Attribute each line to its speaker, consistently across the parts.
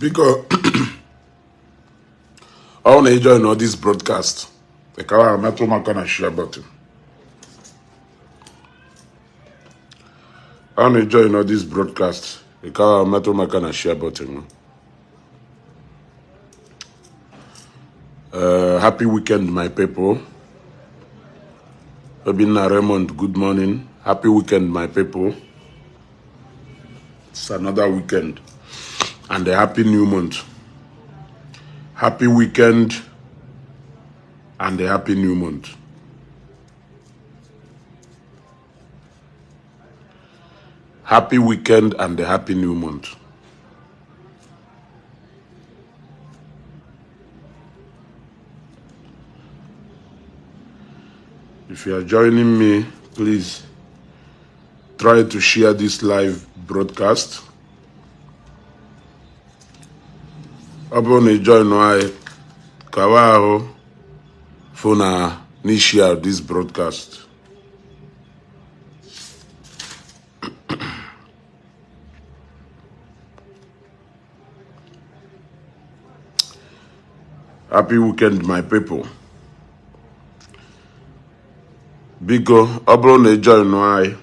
Speaker 1: Because I want to join all this broadcast. The car metro man can share button. I want to join all this broadcast. The car metro man can share button. Happy weekend, my people. Obinna Raymond, good morning. Happy weekend, my people. It's another weekend. And a happy new month. Happy weekend and a happy new month. Happy weekend and a happy new month. If you are joining me, please try to share this live broadcast. Abone join why Kawao Funa ni share this broadcast. Happy weekend, my people. Biko abone join why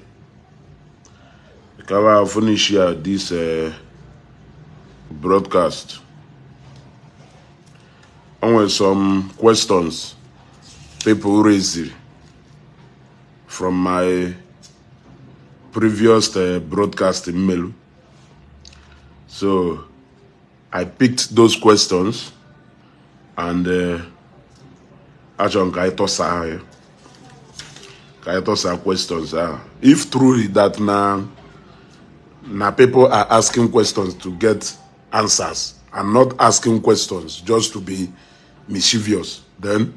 Speaker 1: Kawao Funa share this broadcast. With some questions people raised from my previous broadcast in Melu. So I picked those questions and actually I toss questions. If truly that now people are asking questions to get answers and not asking questions just to be mischievous, then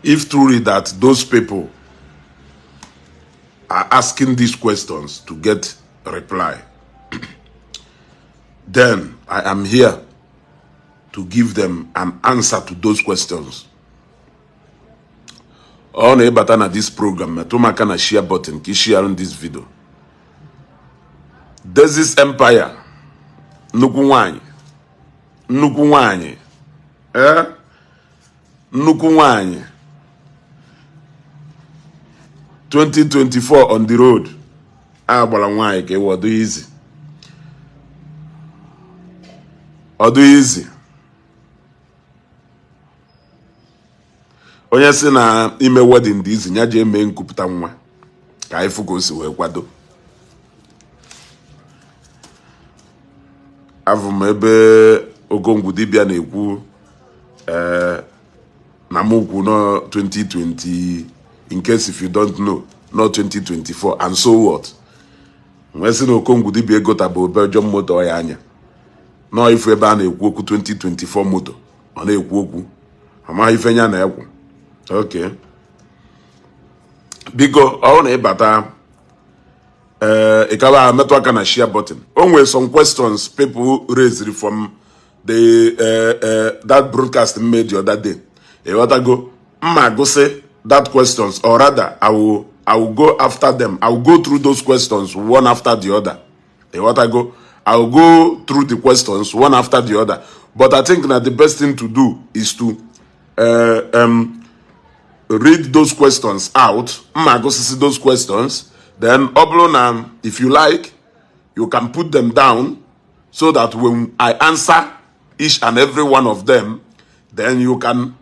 Speaker 1: if truly that those people are asking these questions to get a reply, then I am here to give them an answer to those questions. On a button at this program, Matoma can share button, share on this video. There's this empire, Nukuwanyi, Nukuwanyi, 2024 on the road. Abalanwanyi ke wadu easy. Odu easy. Onye si na ime wedding dị izi nyaje eme nkupụta nwa ka ifu ka o si wee kwado. Avum ebe Ogongwu dibia na-ekwu na mukwu no 2020, in case if you don't know, not 2024, and so what? When si na Ogongwu dibia egotabo Belgium motor ya anya. No ifu ebe a na-ekwu okwu 2024 motor, ọ na-ekwu okwu ama ife nya na ekwu. Okay. Because I want to bata ikawa metwaka na share button. Only some questions people raised from the that broadcast made the other day. E what I go say that questions, or rather I will go after them. I will go through those questions one after the other. E what I will go through the questions one after the other. But I think that the best thing to do is to read those questions out. Go see those questions. Then, if you like, you can put them down so that when I answer each and every one of them, then you can,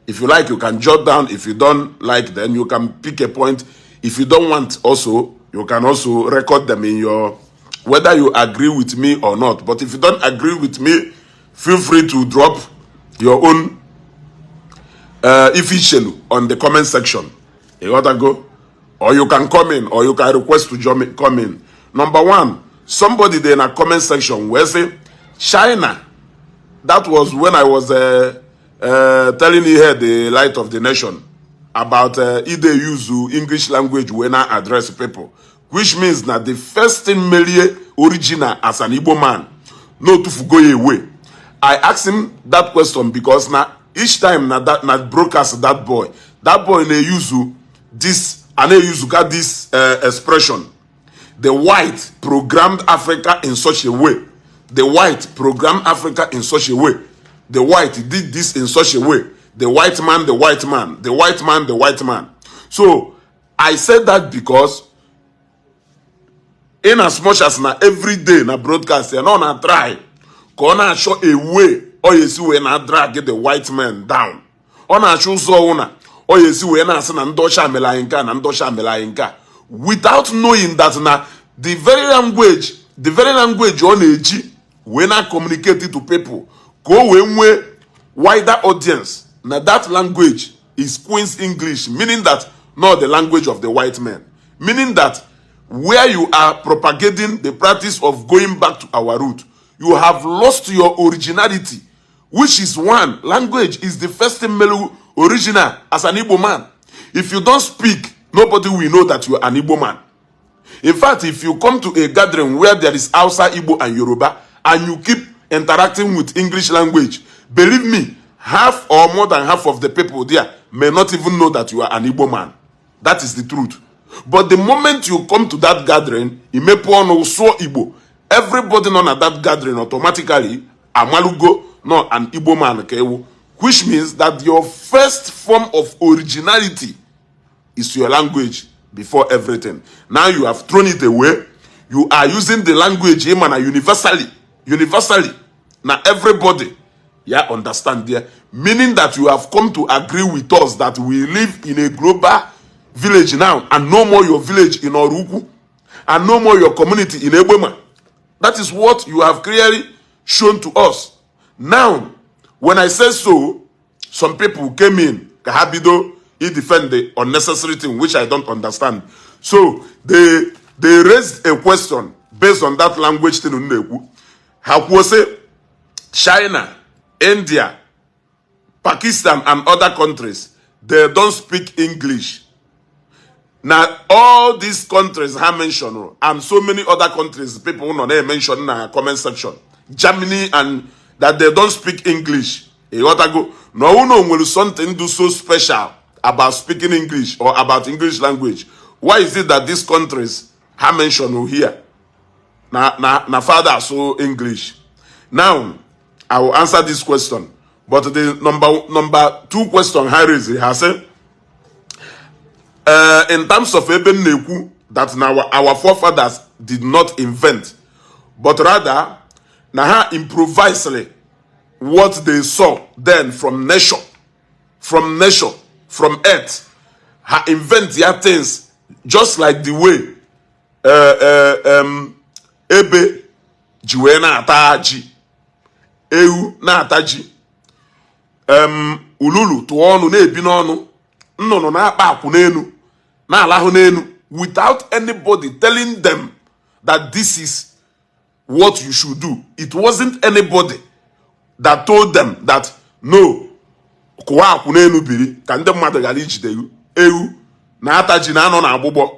Speaker 1: if you like, you can jot down. If you don't like, then you can pick a point. If you don't want also, you can also record them in your, whether you agree with me or not. But if you don't agree with me, feel free to drop your own official on the comment section. You gotta go, or you can come in, or you can request to come in. Number one, somebody there in a comment section where say China. That was when I was telling you here the light of the nation about Ide Yuzu English language when I address people, which means that the first thing Melie original as an Igbo man, no to go away. I asked him that question because now each time na broadcast that boy may use this and they use this expression. The white programmed Africa in such a way. The white programmed Africa in such a way. The white did this in such a way. The white man, the white man, the white man, the white man. So I said that because in as much as na every day na broadcast, and on a try, gonna show a way, or you see when I drag the white man down. On a show so or you see when I say Ndosha Melainka, without knowing that na the very language on AG, when I communicate it to people, go way wider audience. Now that language is Queen's English, meaning that not the language of the white man. Meaning that where you are propagating the practice of going back to our root, you have lost your originality, which is one. Language is the first original as an Igbo man. If you don't speak, nobody will know that you are an Igbo man. In fact, if you come to a gathering where there is Hausa, Igbo, and Yoruba, and you keep interacting with English language, believe me, half or more than half of the people there may not even know that you are an Igbo man. That is the truth. But the moment you come to that gathering, Igbo, everybody known at that gathering automatically, Amalugo, no, an Igbo man, which means that your first form of originality is your language before everything. Now you have thrown it away. You are using the language universally. Now everybody, understand there. Meaning that you have come to agree with us that we live in a global village now, and no more your village in Oruku, and no more your community in Eboma. That is what you have clearly shown to us. Now, when I say so, some people came in, Kahabido, he defend the unnecessary thing, which I don't understand. So, they raised a question based on that language thing. How was it? China, India, Pakistan, and other countries, they don't speak English. Now, all these countries have mentioned, and so many other countries, people who know they mentioned in the comment section, Germany, and that they don't speak English. No, something do so special about speaking English or about English language. Why is it that these countries have mentioned here? Na father so English. Now, I will answer this question. But the number two question here is, he has said, in terms of Eben Neku, that now our forefathers did not invent, but rather now improvisely what they saw then from nature, from earth, invent their things just like the way Ebe Jiwena Ataji, Eu na Ataji, Ululu tuonu ne binonu, no na akpa akunenu. Without anybody telling them that this is what you should do. It wasn't anybody that told them that no, kuwa akunenu biri kande mmadụ gara ijide ewu na ataji na anọ na agbụgbọ,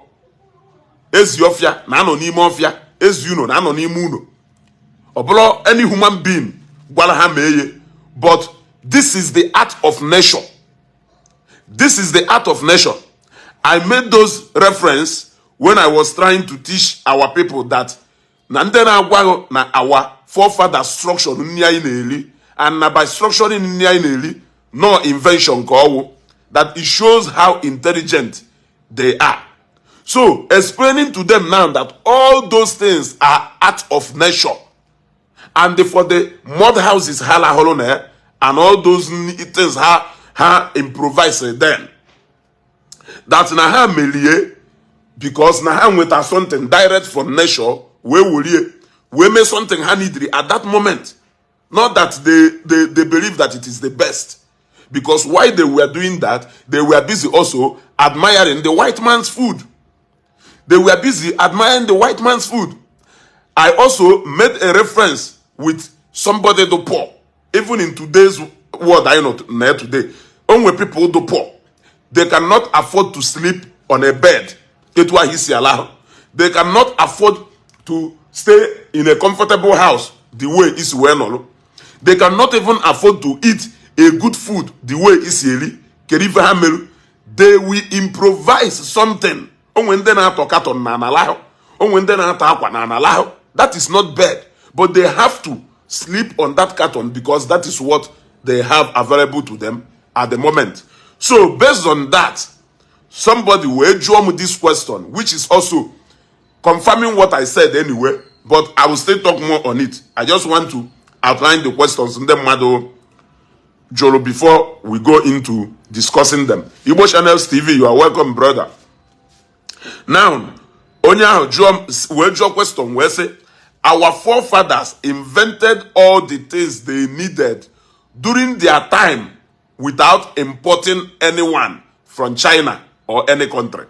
Speaker 1: ezi ofia na anọ n'ime ofia, ezi uno na anọ n'ime uno. Obolo any human being gwara ha meye. But this is the art of nature. This is the art of nature. I made those reference when I was trying to teach our people that na our forefathers structure and by structuring no invention that it shows how intelligent they are. So explaining to them now that all those things are art of nature, and for the mud houses and all those things ha improvise then. That naha melie because naha with something direct from nature, we make something hanidri at that moment. Not that they believe that it is the best. Because while they were doing that, they were busy also admiring the white man's food. They were busy admiring the white man's food. I also made a reference with somebody do poor. Even in today's world, I know today, only people do poor. They cannot afford to sleep on a bed. They cannot afford to stay in a comfortable house the way is well. They cannot even afford to eat a good food the way is Eli. they will improvise something. That is not bad, but they have to sleep on that carton because that is what they have available to them at the moment. So based on that, somebody will draw me this question, which is also confirming what I said anyway, but I will still talk more on it. I just want to outline the questions in the Mado Jolo before we go into discussing them. Igbo Channels TV, you are welcome, brother. Now, Onya will draw question where say our forefathers invented all the things they needed during their time without importing anyone from China or any country.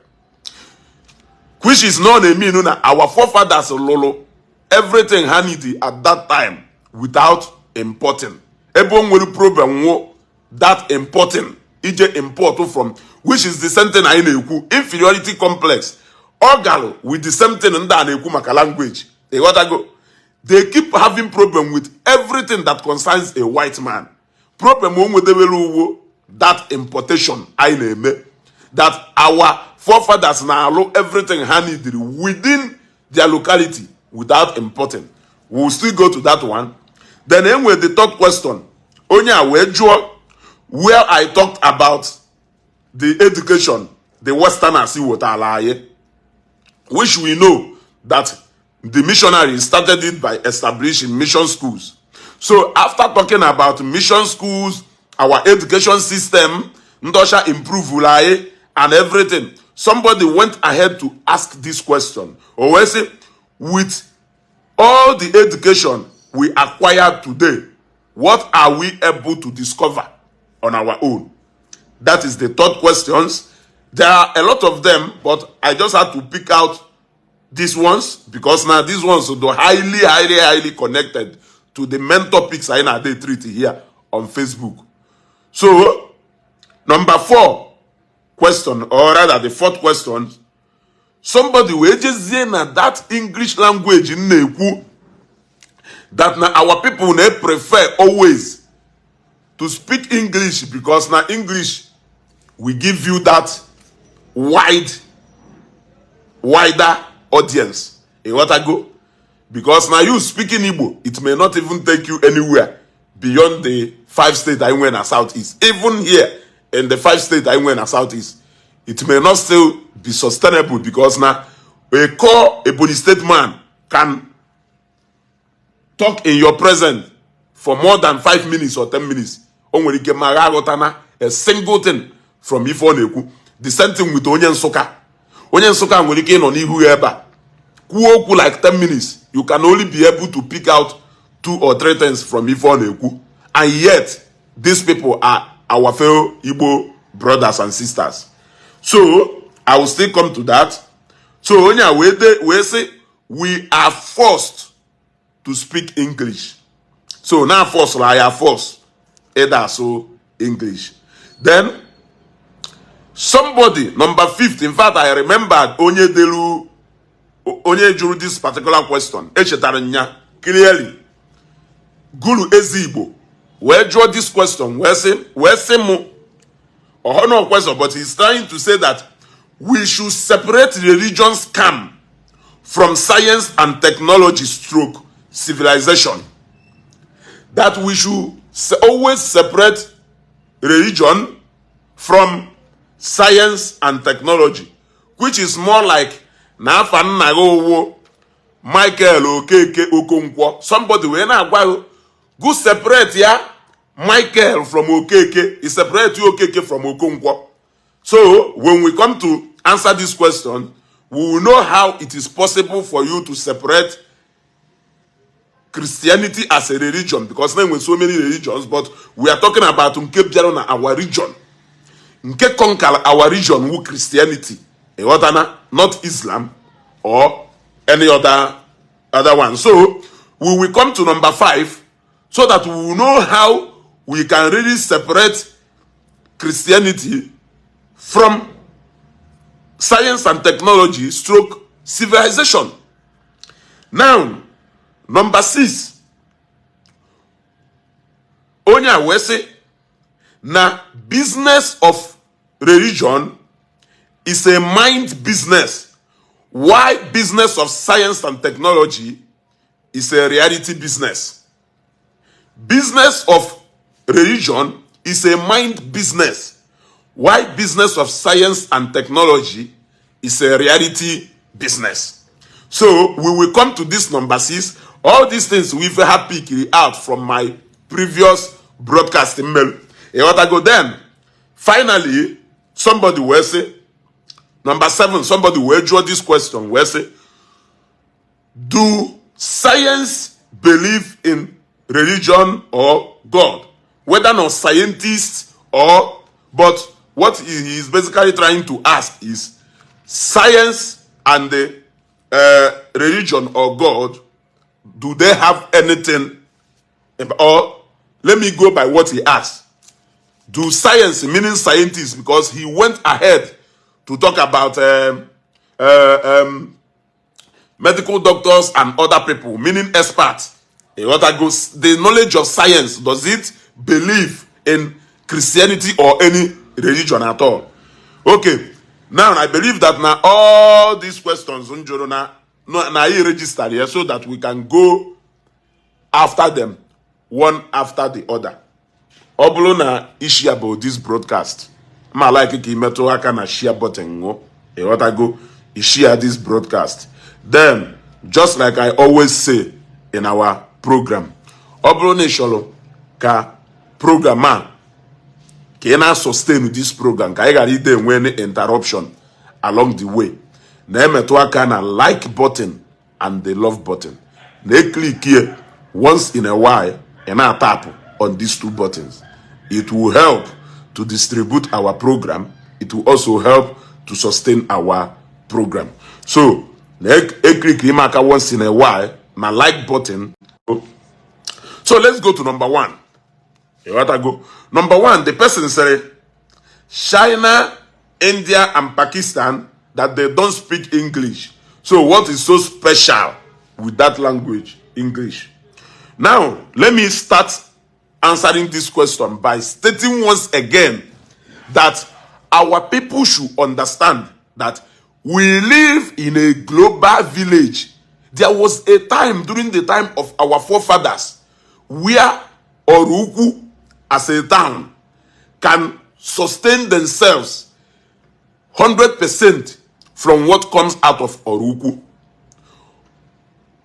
Speaker 1: Which is not a mean our forefathers lolo everything they needed at that time without importing. Everyone will problem that importing. Ije import from which is the same thing I know inferiority complex. Orgal with the same thing in that language. They keep having problem with everything that concerns a white man. Problem with that importation I name that our forefathers now allow everything needed within their locality without importing. We'll still go to that one. Then with the third question, where I talked about the education, the Westerners which we know that the missionaries started it by establishing mission schools. So after talking about mission schools, our education system, Ndosha improve and everything, somebody went ahead to ask this question. Or say, with all the education we acquired today, what are we able to discover on our own? That is the third questions. There are a lot of them, but I just had to pick out these ones because now these ones are highly connected to the main topics I treat here on Facebook. So, number 4 question, or rather the fourth question, somebody will just say that English language in Neku that now our people they prefer always to speak English because now English will give you that wider audience. What I go? Because now you speaking Igbo, it may not even take you anywhere beyond the 5 states I went as Southeast. Even here in the 5 states I went as Southeast, it may not still be sustainable because now a core Ebony State man can talk in your presence for more than 5 minutes or 10 minutes. A single thing from Ifo. The same thing with Onyen Soka. Onyen Soka will get on Ihu Eba. Kuoku like 10 minutes. You can only be able to pick out 2 or 3 things from Ifo. And yet, these people are our fellow Igbo brothers and sisters. So, I will still come to that. So, we say we are forced to speak English. So, now forced, I are forced. Either so English. Then, somebody, number 5th, in fact, I remembered Onye drew this particular question. Clearly. Guru Ezeagu where draw this question. Where say mo or no question, but he's trying to say that we should separate religion's scam from science and technology stroke civilization. That we should always separate religion from science and technology, which is more like Nafan Nago Michael Okeke Okonkwo. Somebody when I go separate Michael from Okeke, is separate Okeke from Okonkwo. So when we come to answer this question, we will know how it is possible for you to separate Christianity as a religion, because then with so many religions, but we are talking about our region. Our region with Christianity, not Islam or any other one. So we will come to number 5 so that we will know how we can really separate Christianity from science and technology stroke civilization. Now, number 6. Onya wese na business of religion is a mind business, while business of science and technology is a reality business. Business of religion is a mind business, while business of science and technology is a reality business. So we will come to this number 6. All these things we've had picked out from my previous broadcasting mail. Then, finally, somebody will say, number 7, somebody will draw this question, will say, do science believe in religion or God? Whether not scientists or, but what he is basically trying to ask is, science and the religion or God, do they have anything? Or let me go by what he asked. Do science, meaning scientists, because he went ahead to talk about medical doctors and other people, meaning experts. The knowledge of science, does it believe in Christianity or any religion at all? Okay, now I believe that now all these questions now registered here so that we can go after them, one after the other. Oblo na Ishi about this broadcast. Ma like ki meto aka na share button go. Go share this broadcast. Then, just like I always say in our program, Oblo ne sholo ka programmer can sustain this program. Ka igari de when interruption along the way. Na meto aka na like button and the love button. Na click here once in a while and I tap on these 2 buttons. It will help to distribute our program. It will also help to sustain our program. So, click remark once in a while, my like button. So let's go to number 1. Number 1, the person said, China, India, and Pakistan, that they don't speak English. So what is so special with that language, English? Now, let me start answering this question by stating once again that our people should understand that we live in a global village. There was a time during the time of our forefathers where Oruku as a town can sustain themselves 100% from what comes out of Oruku.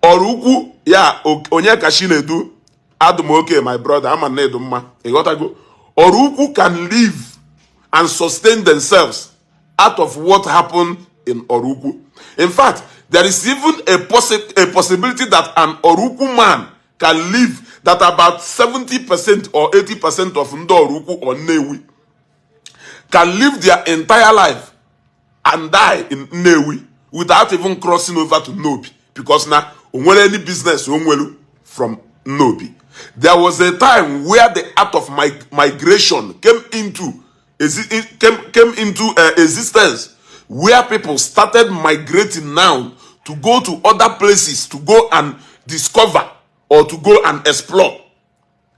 Speaker 1: Oruku, yeah, onye kashinedu. Okay, my brother, I'm an Eduma. Oruku can live and sustain themselves out of what happened in Oruku. In fact, there is even a possibility that an Oruku man can live that about 70% or 80% of Ndo Oruku or Newi can live their entire life and die in Newi without even crossing over to Nobi, because now any business from Nobi. There was a time where the art of migration came into existence, where people started migrating now to go to other places to go and discover or to go and explore.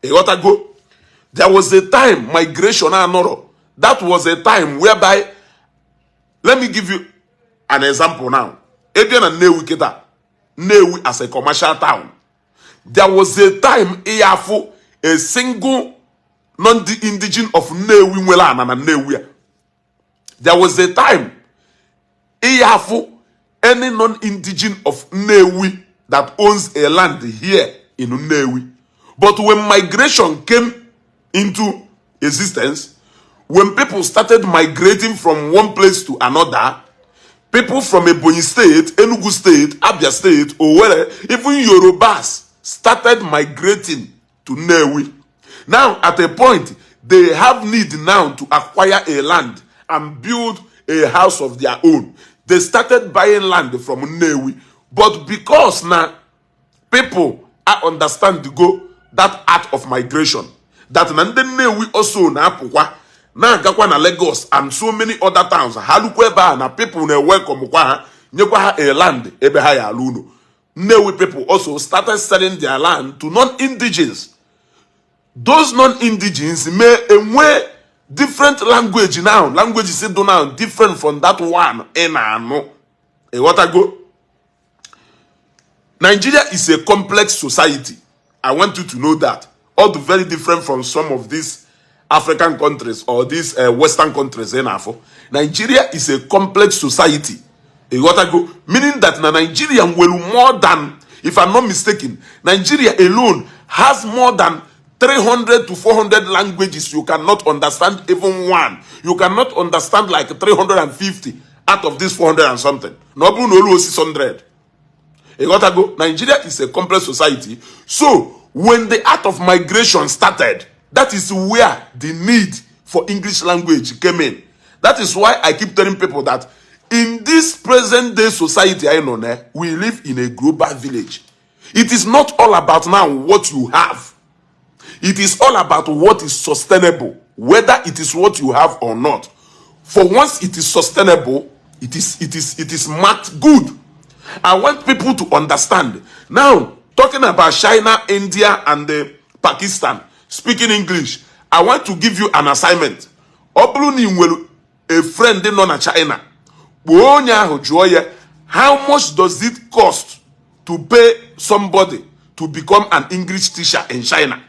Speaker 1: There was a time migration that was a time whereby, let me give you an example now. Edian and Newi as a commercial town. There was a time a single non-indigenous of Newi Mwelana and Newia. There was a time any non-indigenous of Newi that owns a land here in Newi. But when migration came into existence, when people started migrating from one place to another, people from Ebonyi State, Enugu State, Abia State, or where even Yorubas started migrating to Newi. Now, at a point, they have need now to acquire a land and build a house of their own. They started buying land from Newi. But because now people understand that art of migration, that Newi also na gakwa na Lagos and so many other towns, halukwe na people na welcome kwa nyekwa a land ebe ha ya aluno. Newi people also started selling their land to non-indigens. Those non-indigens may different language now. Language is now different from that one. What I go? Nigeria is a complex society. I want you to know that. All very different from some of these African countries or these Western countries. Nigeria is a complex society. What I go? Meaning that Nigeria will more than, if I'm not mistaken, Nigeria alone has more than 300 to 400 languages. You cannot understand even one. You cannot understand like 350 out of this 400 and something. No 600. Nigeria is a complex society. So when the art of migration started, that is where the need for English language came in. That is why I keep telling people that in this present day society, we live in a global village. It is not all about now what you have. It is all about what is sustainable, whether it is what you have or not. For once it is sustainable, it is marked good. I want people to understand. Now, talking about China, India, and Pakistan, speaking English, I want to give you an assignment. A friend in China. How much does it cost to pay somebody to become an English teacher in China?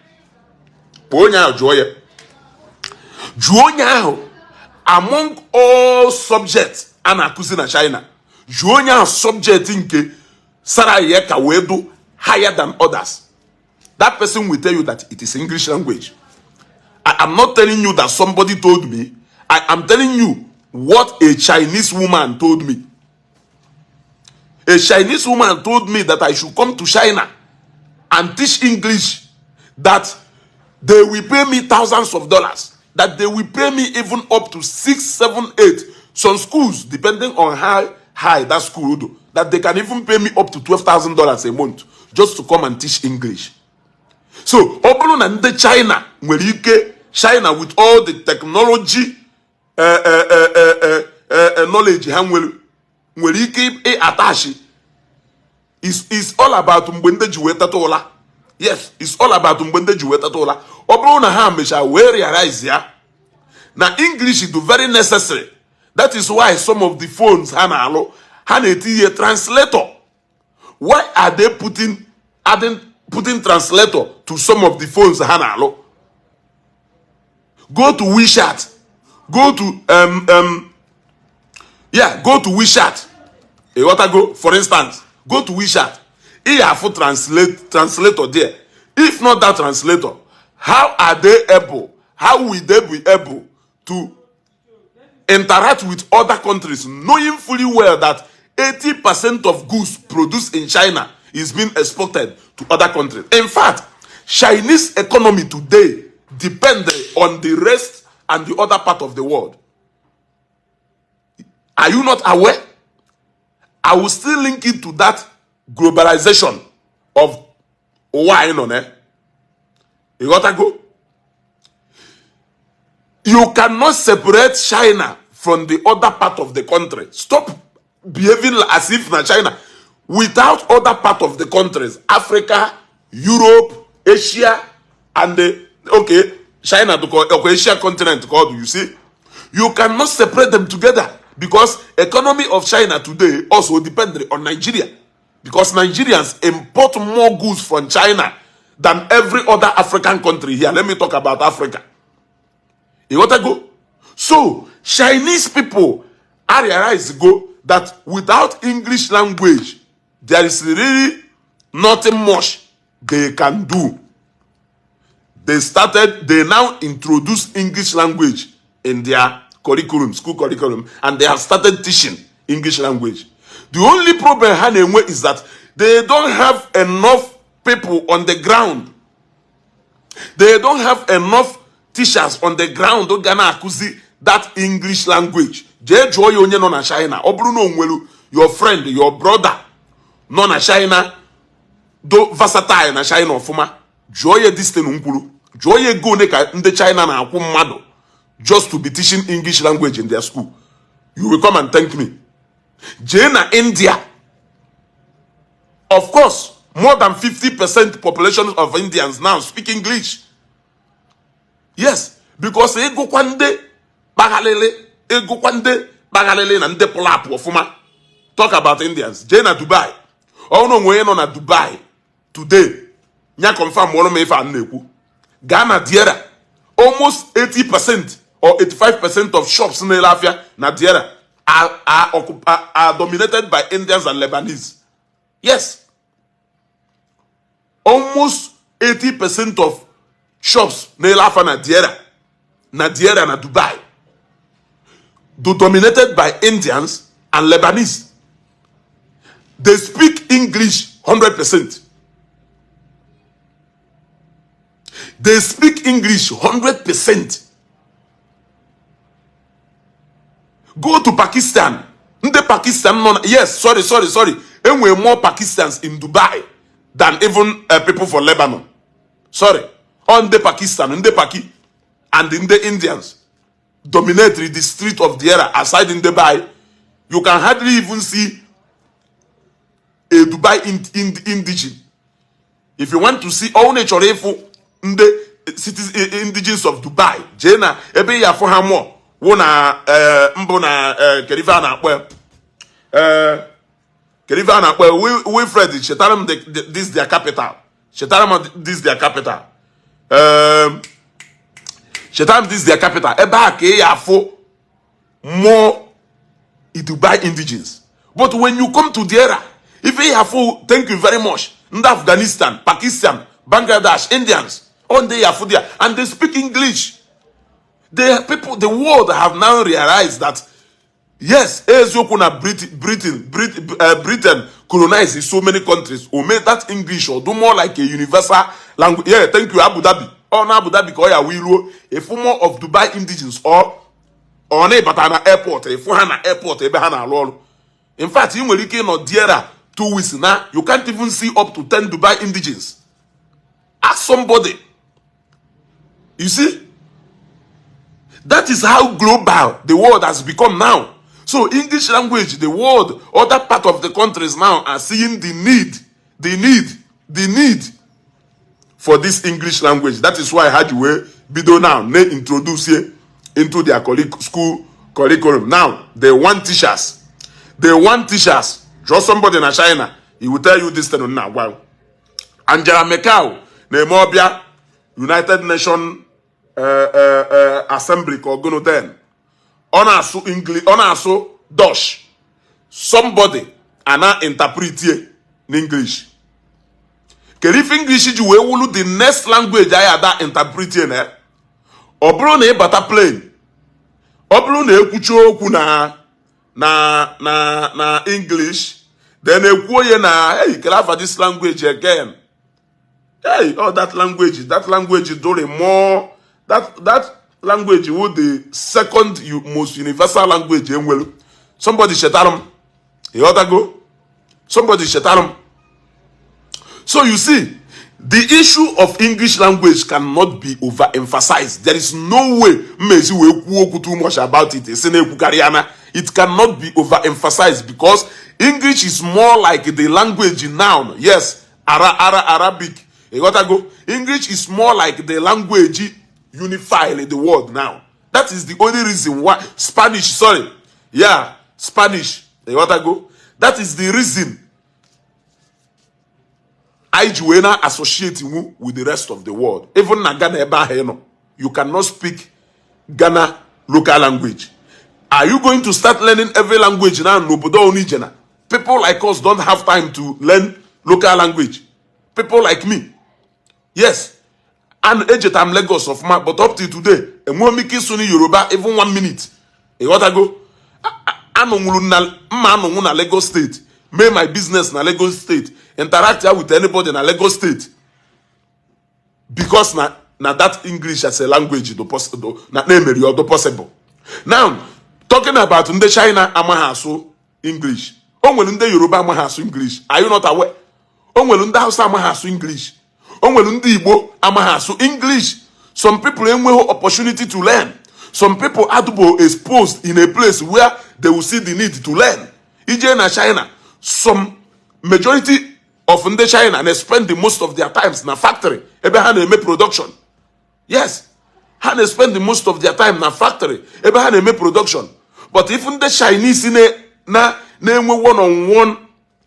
Speaker 1: Among all subjects and accusing in China, subject in Sarayeka Wedu higher than others. That person will tell you that it is English language. I am not telling you that somebody told me. I am telling you what a Chinese woman told me. A Chinese woman told me that I should come to China and teach English, that they will pay me thousands of dollars, that they will pay me even up to 6, 7, 8. Some schools, depending on how high that school will do, that they can even pay me up to $12,000 a month just to come and teach English. So, China, China with all the technology, knowledge, is all about Mbende Juwetatola. Yes, it's all about Mbende Juwetatola. We realize here. Now, English is very necessary. That is why some of the phones have a translator. Why are they putting translator to some of the phones? Go to WeChat. Go to go to WeChat. For instance, go to WeChat. Here have translator there. If not that translator, how are they able? How will they be able to interact with other countries, knowing fully well that 80% of goods produced in China is being exported to other countries? In fact, Chinese economy today depends on the rest and the other part of the world. Are you not aware? I will still link it to that globalization of wine on it. You gotta go. You cannot separate China from the other part of the country. Stop behaving as if na China. Without other part of the countries, Africa, Europe, Asia, and China, the Asia continent called, you see, you cannot separate them together, because economy of China today also depends on Nigeria, because Nigerians import more goods from China than every other African country here. Let me talk about Africa. You want to go? So Chinese people, I realize that without English language, there is really nothing much they can do. They now introduce English language in their curriculum, school curriculum, and they have started teaching English language. The only problem is that they don't have enough people on the ground. They don't have enough teachers on the ground who can accuse that English language. China. Your friend, your brother, no na China, do versatile na China ofuma. Joye distin unkulu. Joye go neka nde China na akwụ mmadụ just to be teaching English language in their school. You will come and thank me. Jena India. Of course, more than 50% population of Indians now speak English. Yes, because egokwa ndị kpaghalele na ndị pụrụ apụ ọfụma. Talk about Indians. Jee na Dubai. Ọnụ onwe nọ na Dubai today. Nya confirm ọrụ m ife a na-ekwu. Gaa na Diera. Almost 80% or 85% of shops in Elafia na Diera are dominated by Indians and Lebanese. Yes. Almost 80% of shops in Elafia na Diera na Dubai dominated by Indians and Lebanese. They speak English 100%. They speak English 100%. Go to Pakistan. Yes, sorry. And we're more Pakistans in Dubai than even people for Lebanon. Sorry. On the Pakistan, in the Paki, and in the Indians dominate the street of the area. Aside in Dubai, you can hardly even see a Dubai indigene. If you want to see all nature the cities indigenous of Dubai, Jena, ebe ya for hamo, wona mbona Kerivana Wilfred, Shetaram this their capital. Shetaram this their capital. Shetaram this their capital. Eba ke ya for more Dubai indigenes. But when you come to the era, if you have for thank you very much. Nda Afghanistan, Pakistan, Bangladesh, Indians, on they are for there, and they speak English. The world have now realized that yes, Britain colonized so many countries who made that English or do more like a universal language. Yeah, thank you, Abu Dhabi. Oh, no, Abu Dhabi, a former of Dubai indigenes or Batana airport, a Fuhana airport, a Bahana Lolo. In fact, you will look in Diera 2 weeks now, you can't even see up to 10 Dubai indigenes. Ask somebody. You see? That is how global the world has become now. So English language, the world, other part of the countries now are seeing the need for this English language. That is why Hajiwe Bido now introduce it into their school curriculum. Now they want teachers. Just somebody in China, he will tell you this thing now. Wow. Angela Merkel, Nemobia, United Nations Assembly called Gonoden. Onasu English, Onasu Dutch. Somebody ana interpret in English. If English is the next language I had interpret in it. Obro ne bata plane. Obro ne kucho oku na English. Then ekuoye na hey, can I have this language again? Hey, oh that language is doing more. That language would the second most universal language. Somebody shetarum. You ought to go. Somebody shetarum. So you see, the issue of English language cannot be overemphasized. There is no way too much about it. It cannot be overemphasized because English is more like the language noun. Yes, Arabic. You gotta go. English is more like the language unified in the world now. That is the only reason why Spanish. You gotta go. That is the reason I associating with the rest of the world. Even na Ghana, you cannot speak Ghana local language. Are you going to start learning every language now? People like us don't have time to learn local language. People like me. Yes. And I'm Lagos of my, but up to today, and when me kiss Yoruba, even 1 minute. You gotta go. I'm Lagos State. Make my business na Lagos State. Interact with anybody in Lagos State. Because na that English as a language do possible. Na name do possible. Now, talking about Ndi China amahasu English. Onwelu Ndi Yoruba amahasu English. Are you not aware? Onwelu Ndi Hausa amahasu English. Onwelu Ndi Igbo amahasu English. Some people enwe opportunity to learn. Some people are exposed in a place where they will see the need to learn. Ije na China, some majority of Ndi China and they spend the most of their times in a factory. Ebe ha na-eme production. Yes. ha na-spend most of their time na factory ebe ha na-eme production. But even the Chinese na-enwe one-on-one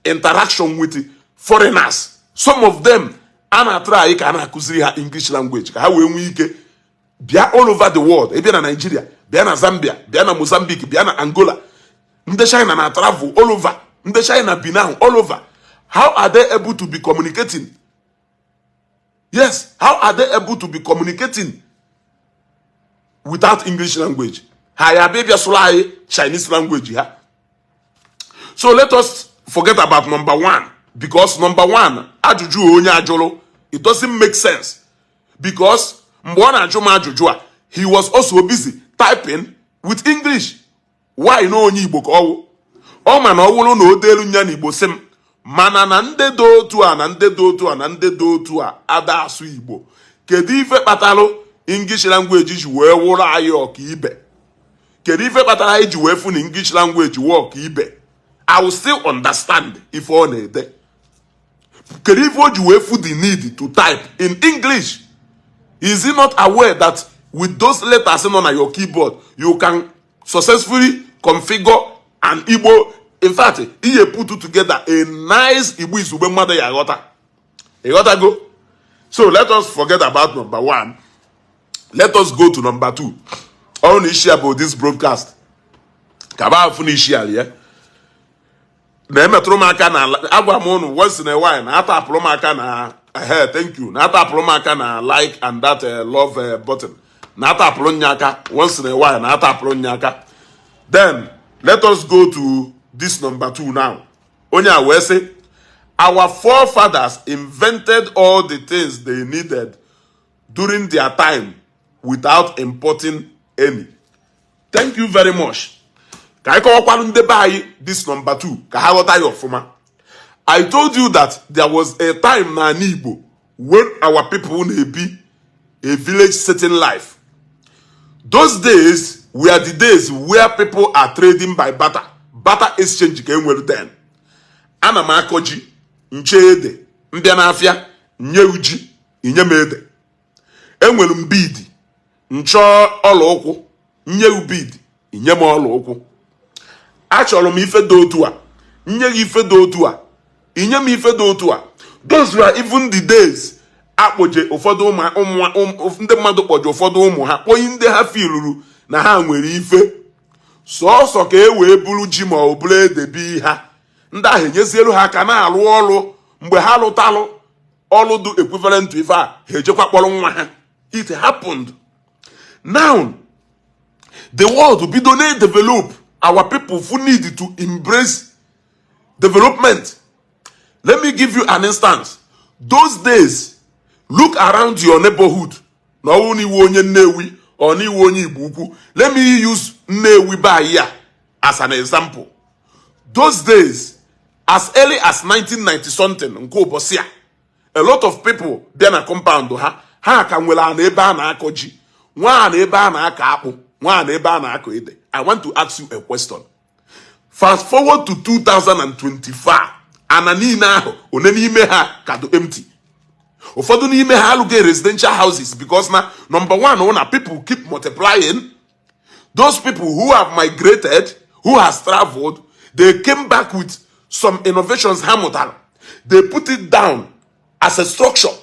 Speaker 1: interaction with foreigners, some of them a na-try ka a na-akụziri ha English language ka ha wee nwee ike bịa all over the world. Bịa na Nigeria, bịa na Zambia, bịa na Mozambique, bịa na Angola. Ndị China na travel all over. Ndị China bi now all over. How are they able to be communicating? Yes, how are they able to be communicating without English language? Ha baby Chinese language. So let us forget about number one, because number one, ajuju onye ajolo, it doesn't make sense. Because he was also busy typing with English. Why no onye Igbo ko? O man owulu no delu nya na Igbo sem. Mana na nde do otu a na nde do otu a na nde do otu a ada asu Igbo. Kedu ife kpatalo English language ji wee wụrụ anyị ọka ibe? Kedu ife kpatara anyị ji wee fu na English language work ibe? I will still understand if ọ na-ede. Kedu ife o ji wee fu the need to type in English? Is he not aware that with those letters on your keyboard, you can successfully configure an Igbo? In fact, he put together a nice Igbo Izugbe mother yagota. Yagota go. So let us forget about number one. Let us go to number two. On Ishi about this broadcast. Kaba fun Ishi aliye. Na metro maka na agwa monu once in a while na ataplo maka na thank you. Na ataplo maka na like and that love button. Na ataplo nyaka once in a while na ataplo nyaka. Then let us go to this number two now. Onya we say our forefathers invented all the things they needed during their time without importing any. Thank you very much. This number two. I told you that there was a time na Igbo when our people would be a village setting life. Those days were the days where people are trading by barter. Barter exchange came well then. Ana makoji, nchede, mbianafia, nye uji, inye mede. Enwelu mbidi, ncho olo okwu, nye ubidi, inye mo olo okwu. Achọrọ m ife do otu a, nye gị ife do otu a, inye m ife do otu a. Those were even the days akpoje ụfọdụ ndị mmadụ kpoje ụfọdụ ụmụ ha kpọyi ndị ha filuru na ha nwere ife sọọsọ ka e wee buru ji ma ọ bụrụ edebi ha. Ndị ahụ enyezielu ha aka na-alụ ọrụ mgbe ha lụtalụ ọrụ dị equivalent to ife a ha ejekwa kpọrọ nwa ha. It happened. Now the world bido na-develop. Our people who need to embrace development. Let me give you an instance. Those days, look around your neighborhood. Let me use Nnewi by here as an example. Those days, as early as 1990 something, a lot of people be na compound ha can well an eba na akoji, one eba na akapu, one eba na akoide. I want to ask you a question. Fast forward to 2025. Anani na onenime ha kado empty. Ụfọdụ n'ime ha alụghị residential houses because na number one, people keep multiplying. Those people who have migrated, who has traveled, they came back with some innovations. They put it down as a structure.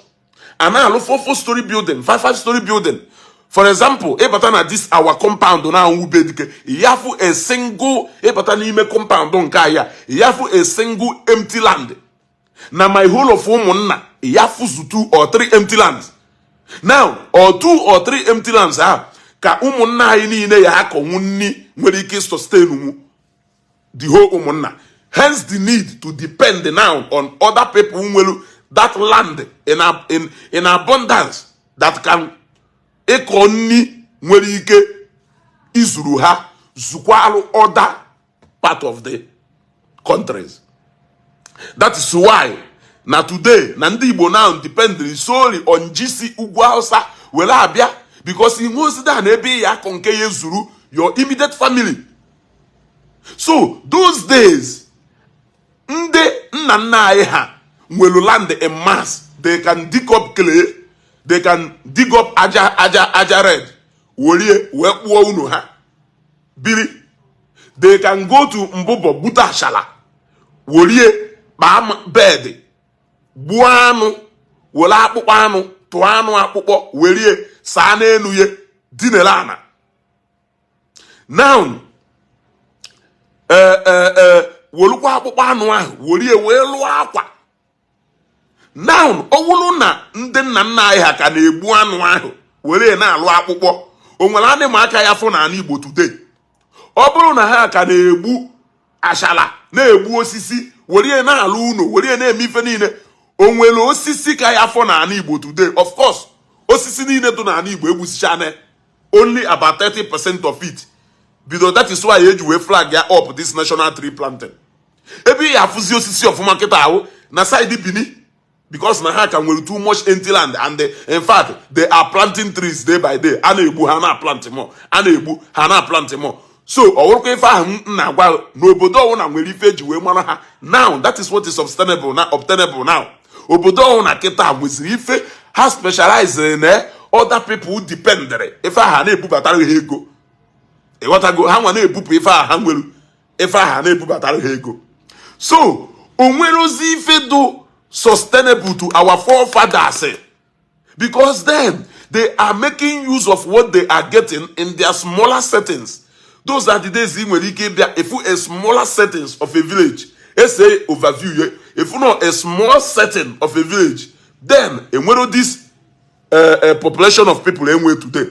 Speaker 1: And now look for 4-story building, 5-story building. For example, na this our compound na ubedike. Yafu a single n'ime compound nkaya. Yafu a single empty land. Na my whole of ụmụnna yafu 2 or 3 empty lands. Now, or 2 or 3 empty lands ka ụmụnna anyị niile ya akọnwu nni nwere ike sustain the whole ụmụnna. Hence the need to depend now on other people who will that land in abundance that can ekonni nwere ike izuru ha zukwalu other part of the countries. That is why na today na ndị Igbo now depend solely on GC Ugwu Hausa were abịa because he knows that na ebe ya konke ye zuru your immediate family. So those days ndị nna nna anyị ha nwere land in mass. They can dig up clay. They can dig up aja red. worie we kpuo unu ha biri. They can go to Mbubo buta ashala worie kpaa bed gbuo anụ were akpụkpọ anụ tụọ anụ akpụkpọ werie saa n'elu ye dinere ana. Now wolukwa akpụkpọ anụ ahụ worie wee lụọ akwa. Now ọ wụrụ na ndị nna nna anyị ha ka na-egbu anụ ahụ were na-alụ akpụkpọ, o nwere anị ma aka ya fụ n'ala Igbo today. Ọ bụrụ na ha ka na-egbu ashala na-egbu osisi were na-alụ ụlọ were na-eme ife niile, o nwere osisi ka ya fọ n'ala Igbo today? Of course, osisi niile dị n'ala Igbo egbusichane only about 30% of it. Because that is why eji wee flag ya up this national tree planting. Ebe ya afụzi osisi ọfụma kịta ahụ na side Bini, because na ha ka nwere too much empty land, and in fact they are planting trees day by day. A na-egbu ha na-plant more, a na-egbu ha na-plant more. So ọwụrụkwa ife ahụ na-agwa n'obodo ọwụna nwere ife eji wee mara ha. Now that is what is obtainable now. Obodo ọwụna kịta nweziri ife ha specialize na other people dependere ife aha na-ebubatara ha ego. Ịghọtago, ha nwa na-ebupụ ife aha nwere ife aha na-ebubatara ha ego. So o nwere ozi ife do sustainable to our forefathers, because then they are making use of what they are getting in their smaller settings. Those are the days in when if you a smaller settings of a village, let's say overview, if you know a small setting of a village, then when this population of people anyway today,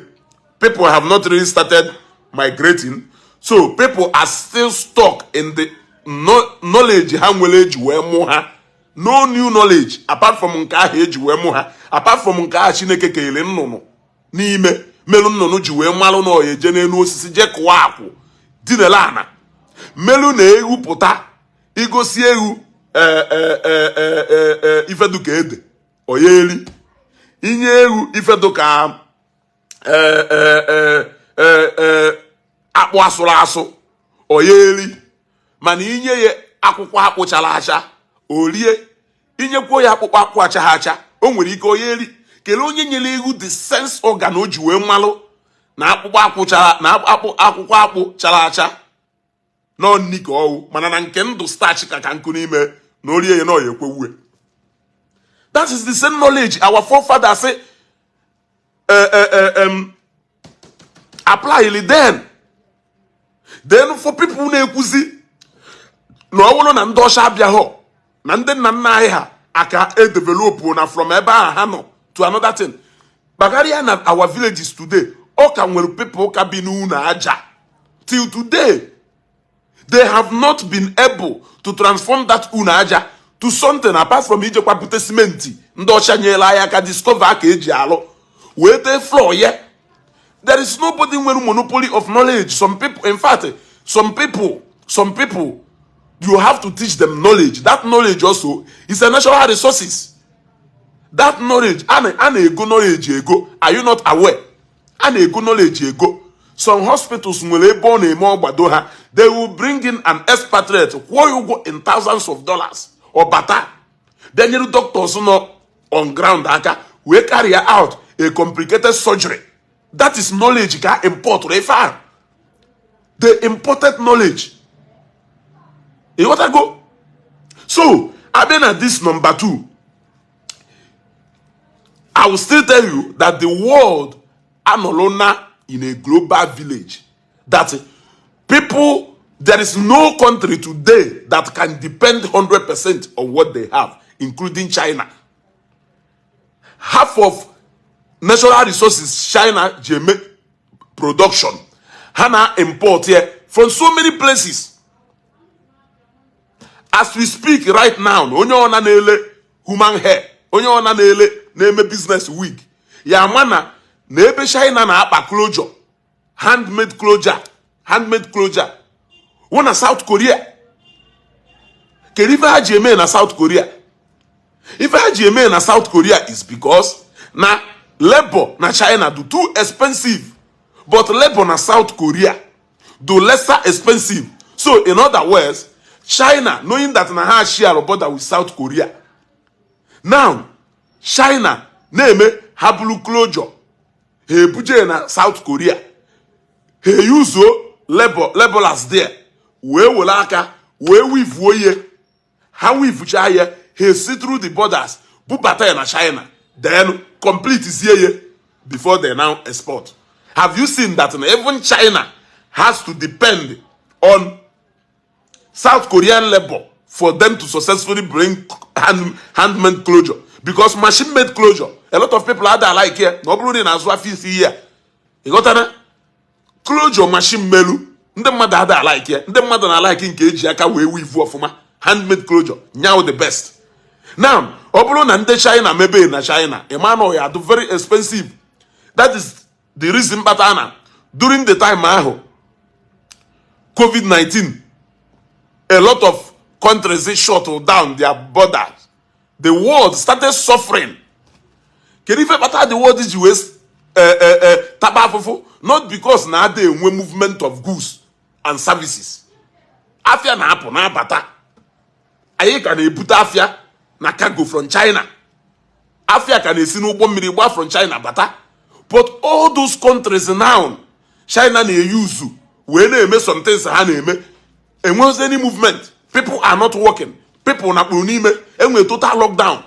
Speaker 1: people have not really started migrating, so people are still stuck in the knowledge no new knowledge apart from nke ahụ eji wee mụ ha, apart from nke ahụ Chineke kenyere nnụnụ n'ime melu nnụnụ ji wee malụ na ọya eje n'elu osisi je kụwa akwụ dinele ana melu na ewu pụta igosi ewu ifeduka ede ọya eri inye ewu ifeduka akpụ asụrụ asụ ọya eri, mana inye ya akwụkwọ akpụ chara acha orie, inyekwuo ya akpụkpọ akpụ acha ha acha o nwere ike onye eri. Kelee onye nyere ewu the sense organ o ji wee mmalụ na akwụkwọ akpụ chara acha nọ nni ka ọwụ, mana na nke ndụ starch ka nkụ n'ime na orie ya na ọya ekwewe. That is the same knowledge our forefathers say apply then for people na-ekwuzi na ọ bụrụ na ndị ọcha abịa họ na ndị nna nna anyị ha aka develop na from ebe ahụ ha nọ to another thing. Bagaria na our villages today, ọ ka nwere people ka bi n'ụlọ aja till today. They have not been able to transform that ụlọ aja to something apart from ijekwa bute simenti ndị ọcha nyela anyị aka discover aka eji alụ wee tee floor ya. There is nobody nwere monopoly of knowledge. Some people, in fact, some people you have to teach them knowledge. That knowledge also is a natural resources. That knowledge, and ego knowledge ego. Are you not aware? And ego knowledge ego. Some hospitals will born a more badoha. They will bring in an expatriate where you go in thousands of dollars or bata. Then your doctors not on ground will carry out a complicated surgery. That is knowledge can import refer. The imported knowledge. You want to go? So, I've been at this number 2. I will still tell you that the world anolona in a global village. That people, there is no country today that can depend 100% on what they have, including China. Half of natural resources China make production. Hana import here from so many places. As we speak right now, onye ona na-ele human hair, onye ona na-eme business wig. Ya mana na ebe China na-akpa closure, handmade closure. Wona South Korea. Kedu ife ha ji eme na South Korea? Ife ha ji eme na South Korea is because na labor na China do too expensive, but labor na South Korea do lesser expensive. So in other words, China, knowing that na ha share a border with South Korea, now China name habulu closure he buje na South Korea, he use labelers there, we aka, we weave how we vucha he see through the borders, bubata na China, then complete is here before they now export. Have you seen that even China has to depend on South Korean labor for them to successfully bring handmade closure? Because machine-made closure, a lot of people are there like here. Nobody in Azwa feels here. You got that? Closure machine melu. The mother are like here. The mother are like in cage. Yaka we weave for handmade closure. Now the best. Now, Obolo and China maybe in China. Emmanuel are very expensive. That is the reason. But Anna, during the time COVID-19, a lot of countries shut down their borders. The world started suffering. Can you better the world is US not because now they movement of goods and services. Afia na happen na bata. Aye can e put afia na cargo from China. Afia can e sinu ugbo mmiri gba from China bata. But all those countries now, China na use we na eme some things ha na eme. Enwez any movement. People are not working. People na unime and we total lockdown.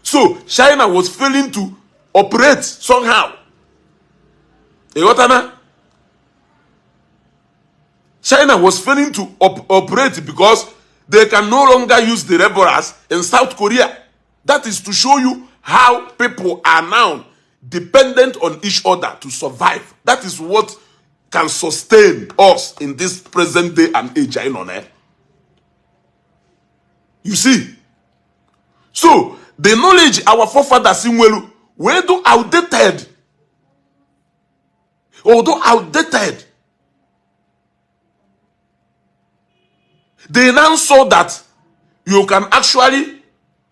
Speaker 1: So China was failing to operate somehow. China was failing to operate because they can no longer use the laborers in South Korea. That is to show you how people are now dependent on each other to survive. That is what can sustain us in this present day and age. You see? So, the knowledge our forefathers in Welu were outdated. Although outdated, they now saw that you can actually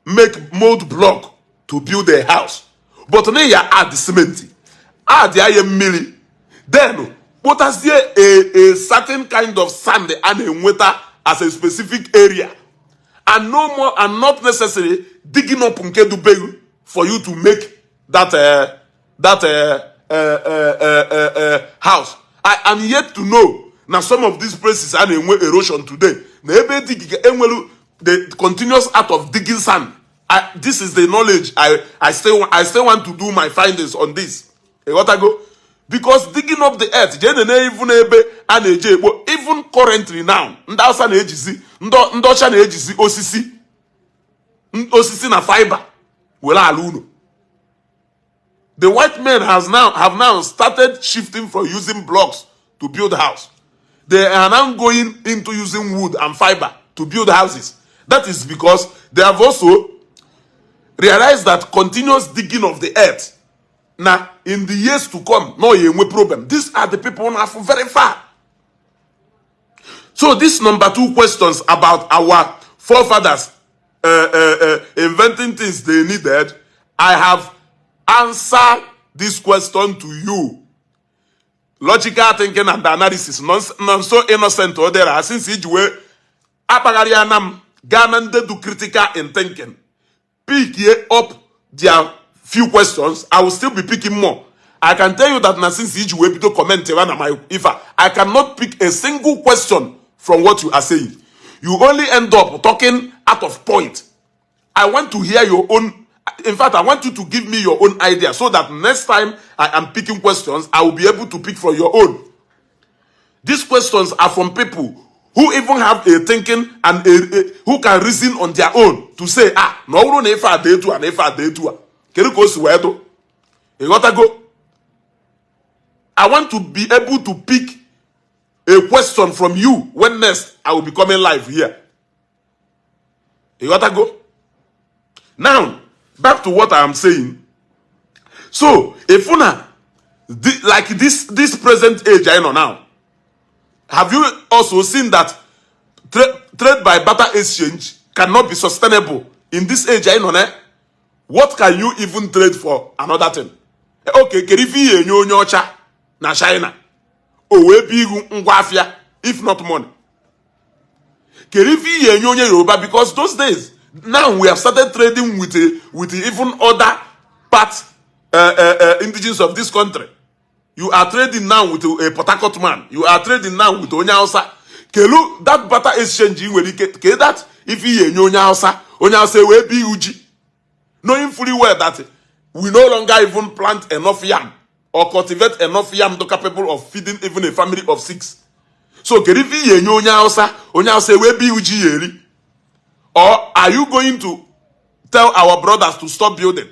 Speaker 1: make mold block to build a house. But now you add the cement, add the iron milli. Then, what is there a certain kind of sand and a water as a specific area? And no more, and not necessarily digging up Nkedubegu for you to make that house. I am yet to know now some of these places are in erosion today. The continuous act of digging sand. This is the knowledge. I still want to do my findings on this. Because digging up the earth, even currently now, osisi na fiber, the white men have now started shifting from using blocks to build house. They are now going into using wood and fiber to build houses. That is because they have also realized that continuous digging of the earth. Now, in the years to come, no problem. These are the people now from very far. So, this number 2 questions about our forefathers inventing things they needed, I have answered this question to you. Logical thinking and analysis, not so innocent or there. Since each way, apagarianam ganande do critical in thinking. Pick ye up their few questions. I will still be picking more. I can tell you that now since each way to comment if I cannot pick a single question from what you are saying. You only end up talking out of point. I want to hear your own. In fact, I want you to give me your own idea so that next time I am picking questions, I will be able to pick from your own. These questions are from people who even have a thinking and who can reason on their own to say, no, if I did to and if I did to. Can you go to where do? You gotta go. I want to be able to pick a question from you when next I will be coming live here. You gotta go. Now, back to what I am saying. So, if una like this present age I know now, have you also seen that trade by barter exchange cannot be sustainable in this age I know now? What can you even trade for another thing? Okay, kerifi enyo nyocha na China. Owe bigu ngwafia if not money. Kerifi enyo Yoruba because those days now we have started trading with even other parts indigenous of this country. You are trading now with a Port Harcourt man. You are trading now with Onya Hausa. Kelu, that barter exchange you will get that if he Onya Hausa will be Uji. Knowing fully well that we no longer even plant enough yam or cultivate enough yam to capable of feeding even a family of 6. So Kerifi Onya Hausa will be Uji Yeri. Or are you going to tell our brothers to stop building?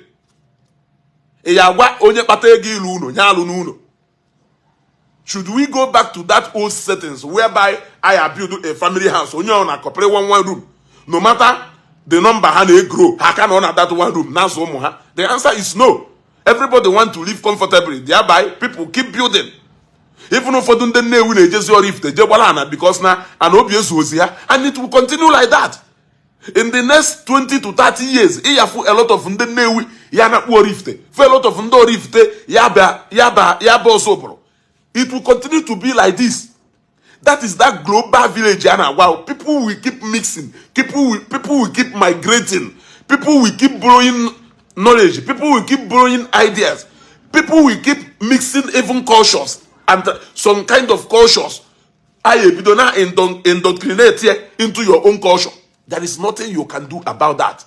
Speaker 1: Should we go back to that old settings whereby I have built a family house? Only on a couple one room. No matter the number how they grow, how can on that one room? The answer is no. Everybody want to live comfortably. Thereby, people keep building. Even if don't know when they just if they because now an obvious was here, and it will continue like that. In the next 20 to 30 years, a lot of Ndenewi, yana Warifte, for a lot of Ndorifte, Yaba Sobro. It will continue to be like this. That is that global village, Yana. Wow, people will keep mixing, people will keep migrating, people will keep borrowing knowledge, people will keep borrowing ideas, people will keep mixing even cultures and some kind of cultures. You do not indoctrinate into your own culture. There is nothing you can do about that.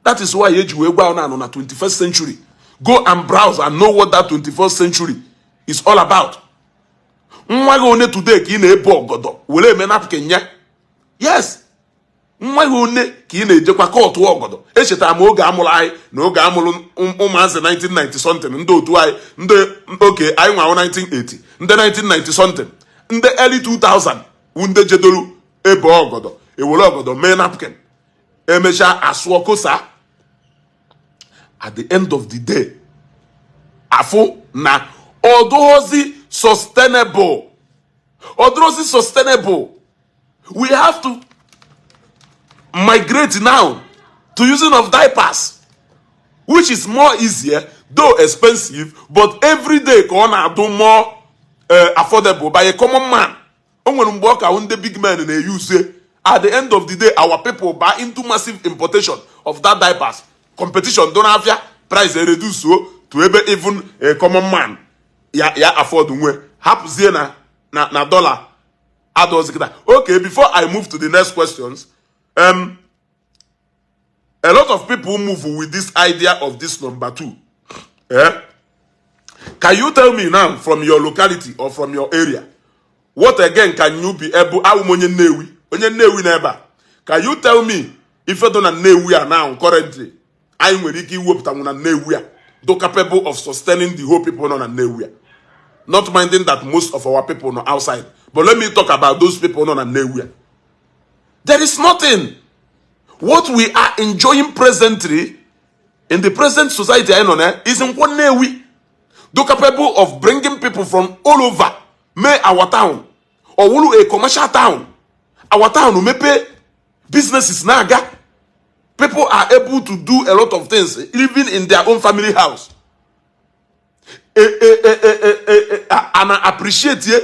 Speaker 1: That is why you go on the 21st century. Go and browse and know what that 21st century is all about. Today, yes. Echeta 1990 something. Okay, I 1980. 1990 something. In the early 2000, unde jedolu ebo ogodo. Ewologodo me napkin. Emesha aswokosa. At the end of the day, afo na odozi sustainable. Odozi sustainable. We have to migrate now to using of diapers, which is more easier, though expensive, but every day gonna do more affordable by a common man. When the big men in the use at the end of the day, our people buy into massive importation of that diapers. Competition don't have ya price reduce so to even a common man. Afford half na dollar. Okay, before I move to the next questions, a lot of people move with this idea of this number 2. Can you tell me now from your locality or from your area, what again can you be able? Can you tell me if you don't know now currently? I'm really capable of sustaining the whole people on a Newia. Not minding that most of our people are outside. But let me talk about those people on a Newia. There is nothing. What we are enjoying presently in the present society is in one Newi. Capable of bringing people from all over, may our town, or a commercial town. Our town may pay businesses naga. People are able to do a lot of things, living in their own family house. And I appreciate ye.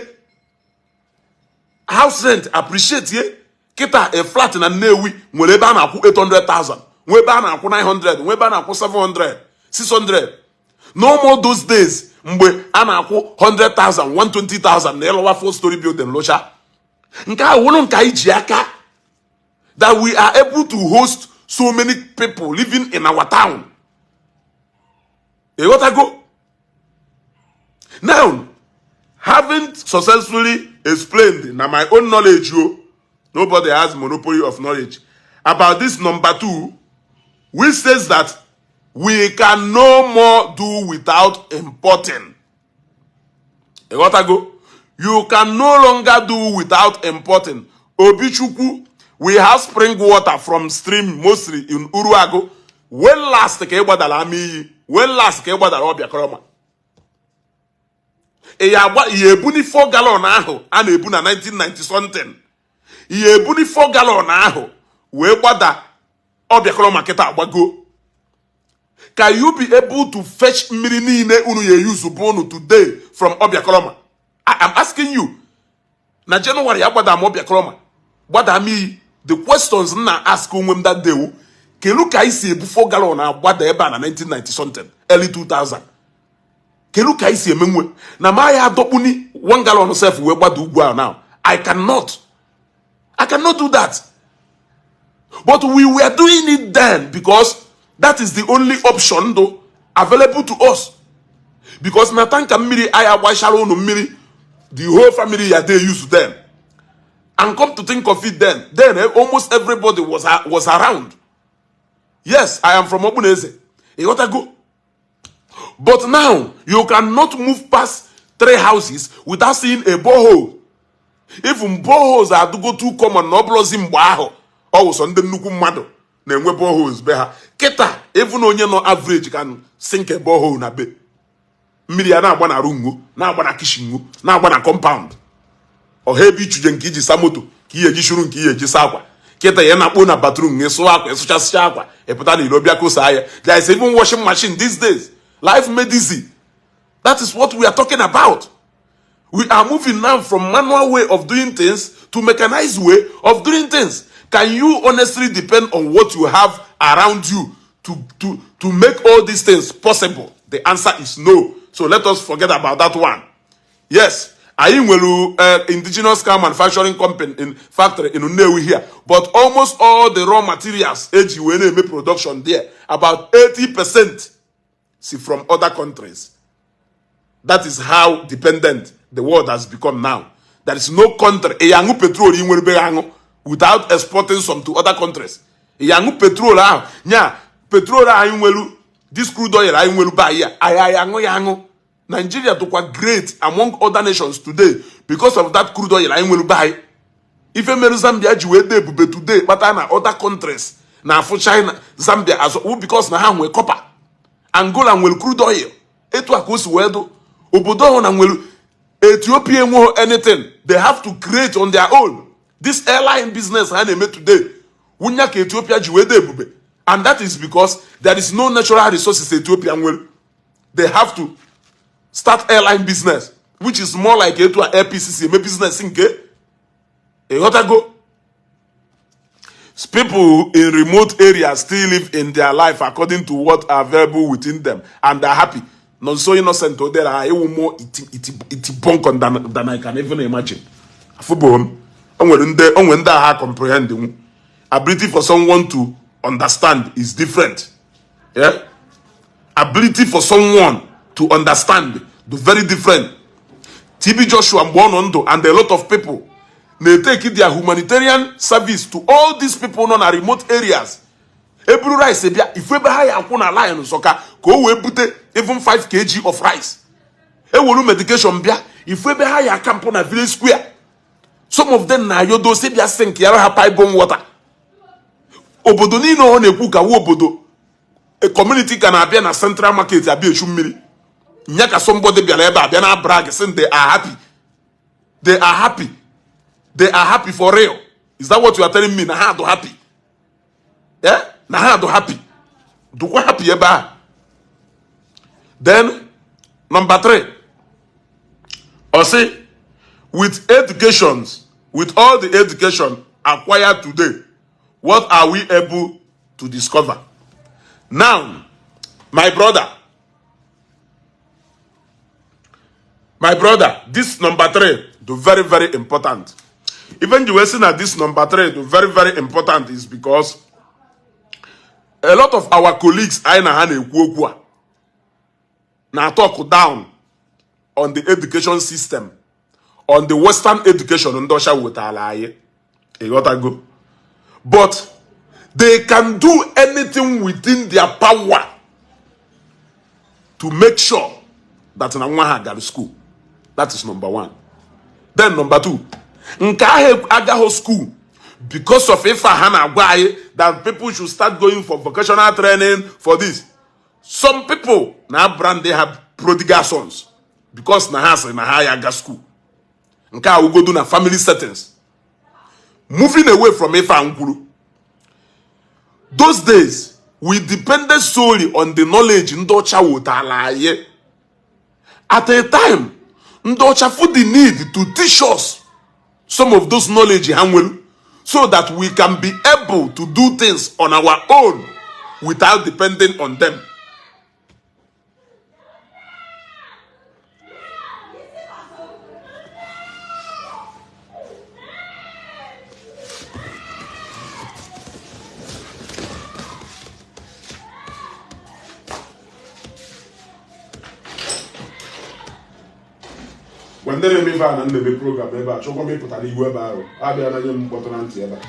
Speaker 1: House rent, appreciate ye. Kita a flat in a Newi, mweba na ku 800,000, mweba na ku 900, mweba na ku 700, 600. No more those days. Mbe anaku 100,000, 120,000. Nelowa 4-story building locha. Nka wonu nka ijiaka that we are able to host so many people living in our town. What I go now, having successfully explained now my own knowledge, nobody has monopoly of knowledge about this number 2, which says that we can no more do without importing. What I go? You can no longer do without importing. Obichuku, we have spring water from stream mostly in Uruago. When last ke badalami, when last ke badalobia kroma. Yebuni 4 gallon aho, and ebuna 1990 something. Yebuni 4 gallon aho, we bada obia kroma keta abago. Can you be able to fetch mirinine unu ye use bonu today from Obiakoloma? I am asking you. Na January abada Obiakoloma. What I mean, the questions na ask that day. Can look I see before gallon what the eba na 1990 something, early 2000. Kelu ka isi emenwe. Na ma ya adokpuni 1 gallon self we gbadu ugwu ahụ now. I cannot do that. But we were doing it then because that is the only option though available to us. Because Natanka Miri Aya Washalo no Miri, the whole family are they used to them. And come to think of it then almost everybody was around. Yes, I am from Obuneze. You gotta go. But now you cannot move past 3 houses without seeing a borehole. Even boreholes are to go too common, no blossom baho. Also, on the Nukumado, then we boreholes beha. Keta, even onye no average can sink a borehole na be. Miliana wana rungu, na wana kishingu, na wana compound. Or heavy chujen kiji samoto, kiye jishurun kiye jisakwa. Keta yena pona bathroom, neswakwa, sucha shakwa, epatani lobia kosaya. There is even washing machine these days. Life made easy. That is what we are talking about. We are moving now from manual way of doing things to mechanized way of doing things. Can you honestly depend on what you have around you to make all these things possible? The answer is no. So let us forget about that one. Yes, I will indigenous car manufacturing company in factory in Unewi here, but almost all the raw materials AGWNA production there, about 80% see from other countries. That is how dependent the world has become now. There is no country without exporting some to other countries. Petrol this crude oil Nigeria to quite great among other nations today because of that crude oil I will buy. If a Zambia today, but other countries now for China, Zambia as well because now we copper. Angola will crude oil. Etwa kusuwedo. Obodo na will Ethiopian will anything. They have to create on their own. This airline business they made today. Wunya Ethiopia juwede bube. And that is because there is no natural resources Ethiopian will. They have to start airline business, which is more like a RPCC business in K. Go. People in remote areas still live in their life according to what are available within them, and they're happy. Not so innocent, or there are more it bunk than I can even imagine. When they comprehend, ability for someone to understand is different. Yeah, ability for someone to understand the very different. TB Joshua Mbonondo and a lot of people. They take their humanitarian service to all these people in remote areas. Every rice, if we buy a lion soka, go we put even 5 kg of rice. Medication, if we buy a camp on a village square, some of them na yodo se bia sink yara ha pipe bomb water. Obodo ni no one kuka wo obodo. A community can be na central market abi eshumiri. Nyaka somebody bia eba bia na brag saying they are happy. They are happy. They are happy for real. Is that what you are telling me? Na ha do happy. Yeah? Na ha do happy. Do what happy eba. Then number 3. Or say with educations, with all the education acquired today, what are we able to discover? Now, my brother, this number 3, the very, very important. Even you were saying that this number 3, the very, very important is because a lot of our colleagues now talk down on the education system, on the Western education, but they can do anything within their power to make sure that Nangwaha got school. That is number 1. Then number 2, Nkahe Agaho school because of Ifahana Agwaye that people should start going for vocational training for this. Some people now brand they have prodigal sons because Nahasa Nahaya got school. Nka will go do na family settings. Moving away from Ifa Nkuru. Those days, we depended solely on the knowledge Ndocha Wotalaye. At a time, Ndocha felt the need to teach us some of those knowledge so that we can be able to do things on our own without depending on them. When they name Ivan and the program, ever, Chocolate put an Igbo about, I'll be another important ever.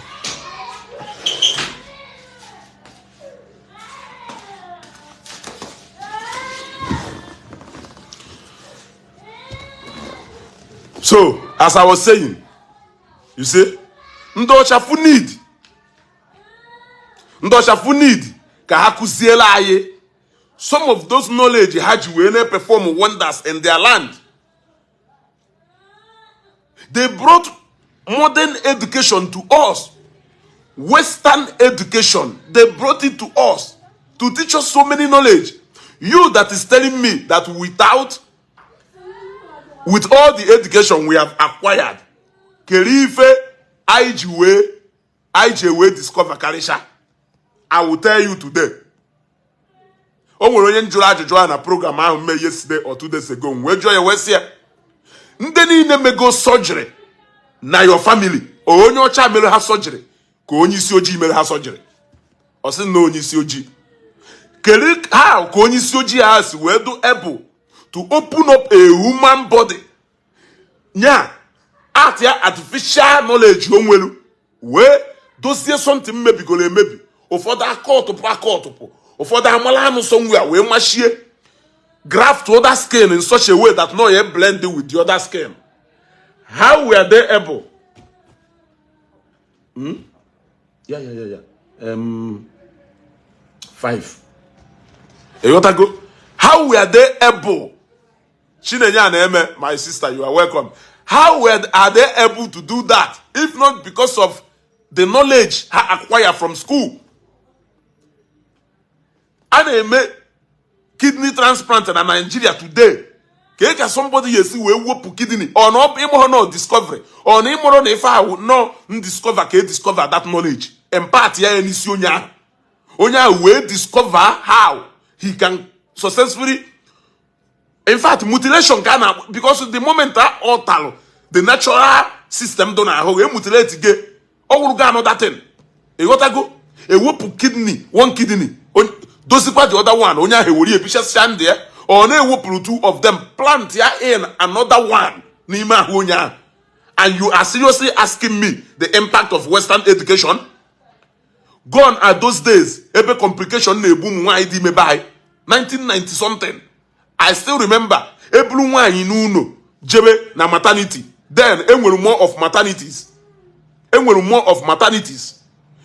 Speaker 1: So, as I was saying, you see, Ndoshafu need ka ha kuziela aye some of those knowledge ha ji wee perform wonders in their land. They brought modern education to us, Western education. They brought it to us to teach us so many knowledge. You that is telling me that with all the education we have acquired, Kerife IJW discover Karisha. I will tell you today. Onwere onye njụrụ ajụjụ na program ahụ mee yesterday or 2 days ago. Wee jụọ ya wee sị ya, ndị niile mego surgery na your family, onye ọcha mere ha surgery ka onye isi ojii mere ha surgery. Ọ sị na onye isi ojii. Kedu how ka onye isi ojii ha si wee do able to open up a human body? Nya at ya artificial knowledge onwelu wee dozie something mebigoro emebi. Ụfọdụ akọtụpụ ụfọdụ amala anụ somewhere wee machie graft to other skin in such a way that no you blend it with the other skin. How were they able? Yeah. 5. You want to go? How were they able? Chinenya Neme, my sister, you are welcome. How are they able to do that? If not because of the knowledge acquired from school. And they make kidney transplant in Nigeria today. Can somebody here see we whoop kidney or no discovery or no if I would not discover that knowledge. And part here in Onya will discover how he can successfully. In fact, mutilation can because the moment that alter the natural system don't know how mutilate again. All go another thing. You got to go. A whoop kidney, one kidney. Those the other one, Onya Hewori, Bishop stand there, or ne whoop 2 of them, plant here in another one, Nima Honya. And you are seriously asking me the impact of Western education? Gone are those days, every complication ne boom ID me by 1990 something. I still remember Eblu one in Uno, Jebe na maternity. Then enwere more of maternities.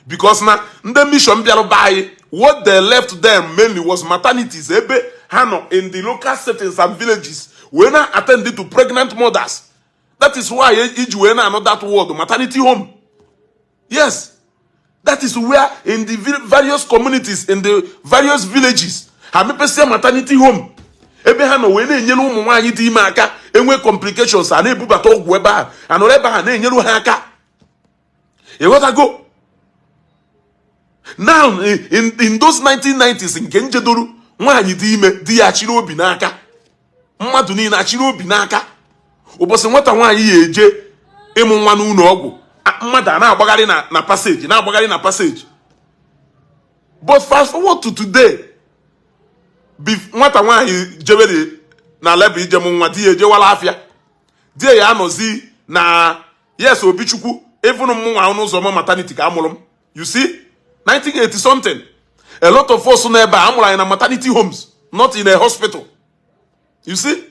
Speaker 1: Because now the mission biaro by what they left them mainly was maternities. Ebe hano in the local settings and villages we now attended to pregnant mothers. That is why Iji know that word maternity home. Yes, that is where in the various communities in the various villages have maternity home. Ebe hano we na enyelu ụmụ nwaanyị dị ime aka enwe complications and ebubata ogwu ebe ha and ebe ha na enyelu ha aka. You got to go. Now, in those 1990s, in Kenjeduru, nwaanyị dị ime di ya achịrị obi n'aka. Mmadụ niile achịrị obi n'aka. Ụbọchị nwata nwaanyị ya eje ịmụ nwa n'ụlọ ọgwụ. Mmadụ na-agbagharị na passage. But fast forward to today. Nwata nwaanyị jebere na lebe ije mụ nwa di ya ejewala afịa. Di ya anọzi na yes Obichukwu even nwa n'ụzọ maternity ka amụrụ m. You see? 1980 something. A lot of us never are in a maternity homes, not in a hospital. You see?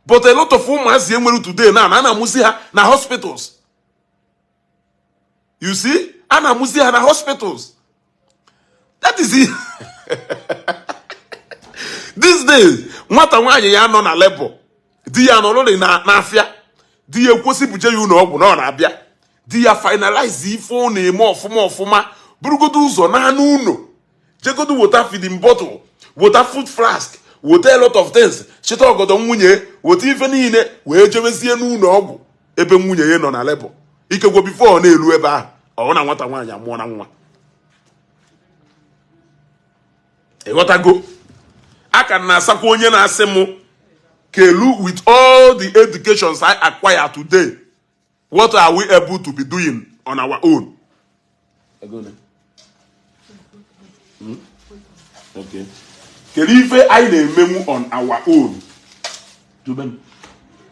Speaker 1: But a lot of women today now, Anna Musia na hospitals. You see? Anna Musia na hospitals. That is it. These days, nwata nwaanyị ya nọ na level. Di ya nọ na afia. Di ya kwụsị buje ya ụlọ ọgwụ na abịa. Di ya finalize ife ọ na-eme ọfụma. Burugodu ụzọ n'anụ ụlọ. Jegodu water feeding bottle, water food flask, water a lot of things. Cheta ogodo nwunye, water ife niile wee jebezie n'ụlọ ọgwụ ebe nwunye ya nọ na level. Ikegwo before na-elu ebe ahụ. Ọ na nwata nwaanyị amụọ na nwa. Ịghọtago? Aka na asakwa onye na-asị mụ Kelu with all the educations I acquire today. What are we able to be doing on our own? Okay. Kelife I na-ememu on our own.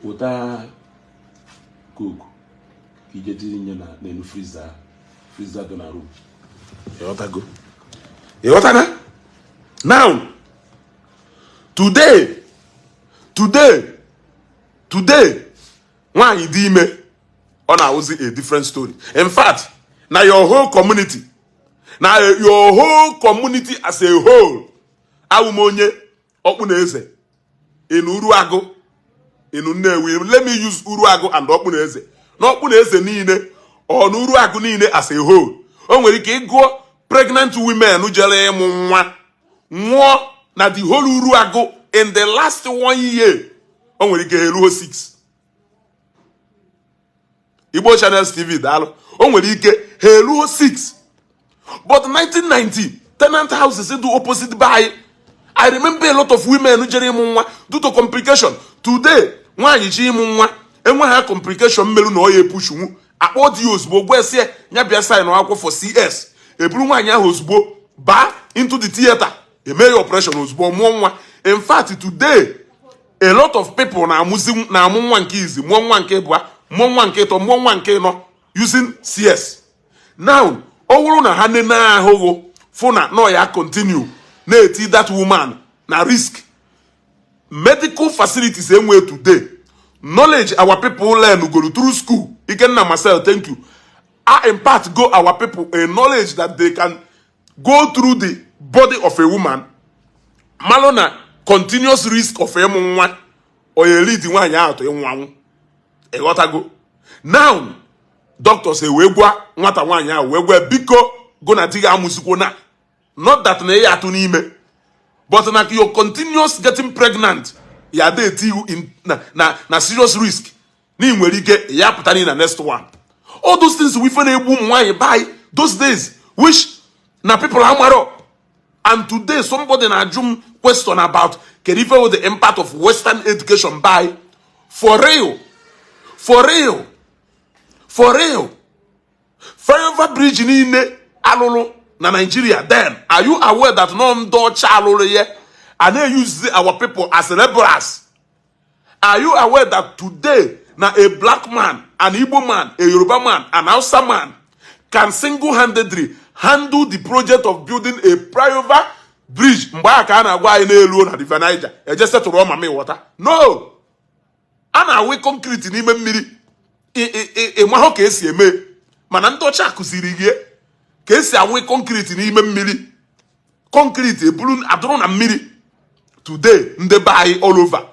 Speaker 2: wota coke ki je tinye na n'elu freezer do na room.
Speaker 1: You got now today nwaanyị dị ime ọ na-awụzi a different story. In fact, now your whole community as a whole awumonye okpu na eze in Uruagu in Nnewi. Let me use Uruagu and okpu na eze. Na okpu na eze niile or Uruagu niile as a whole. O nwere ike ịgụọ pregnant women who jere ịmụ nwa nwụọ na the whole Uruagu in the last 1 year. O nwere ike eruo 6. Igbo Channels TV daalụ. O nwere ike eruo 6. But 1990, tenant houses do opposite by. I remember a lot of women who jere ịmụ nwa due to complication. Today, nwaanyị ji ịmụ nwa enwe ha complication melu na oye pushu akpọ di ozugbo gwesie nya bịa sign akwụkwọ for CS. Eburu nwaanyị ahụ ozugbo ba into the theater. Eme operation ozugbo mụọ nwa. In fact, today, a lot of people na amụ nwa nke izi, mụọ nwa nke bụa, mụọ nwa nke ịtọ, mụọ nwa nke ịnọ using CS. Now, ọ wụrụ na ha nene ahụhụ fụ na no ya continue na-eti that woman na risk. Medical facilities enwe today. Knowledge our people learn go through school. Ikenna Marcel, thank you. I impart go our people a knowledge that they can go through the body of a woman. Malona continuous risk of a woman or a lead one out in one. A go. Now, doctors say we go what a 1 year we biko gonna dig amusukona. Not that na tunime, but na you're continuous getting pregnant. Ya de in na serious risk. Ni nwere ike ya putani na next one. All those things we find a woman why buy those days which na people amaro. And today somebody na jum question about can even with the impact of Western education by for real. Forever bridge in alolo na Nigeria. Then are you aware that non-do alolo here and they use our people as laborers? Are you aware that today na a black man, an Igbo man, a Yoruba man, an Hausa man can single-handedly handle the project of building a private bridge? Mbaka na gwa elu na River Niger. E just to run mame water. No. Ana we concrete n'ime mmiri. Maho ka esi eme. Mana ntocha akuziri gie. Ka esi awe concrete n'ime mmiri. Concrete ebulu aduru na mmiri. Today ndị buy all over.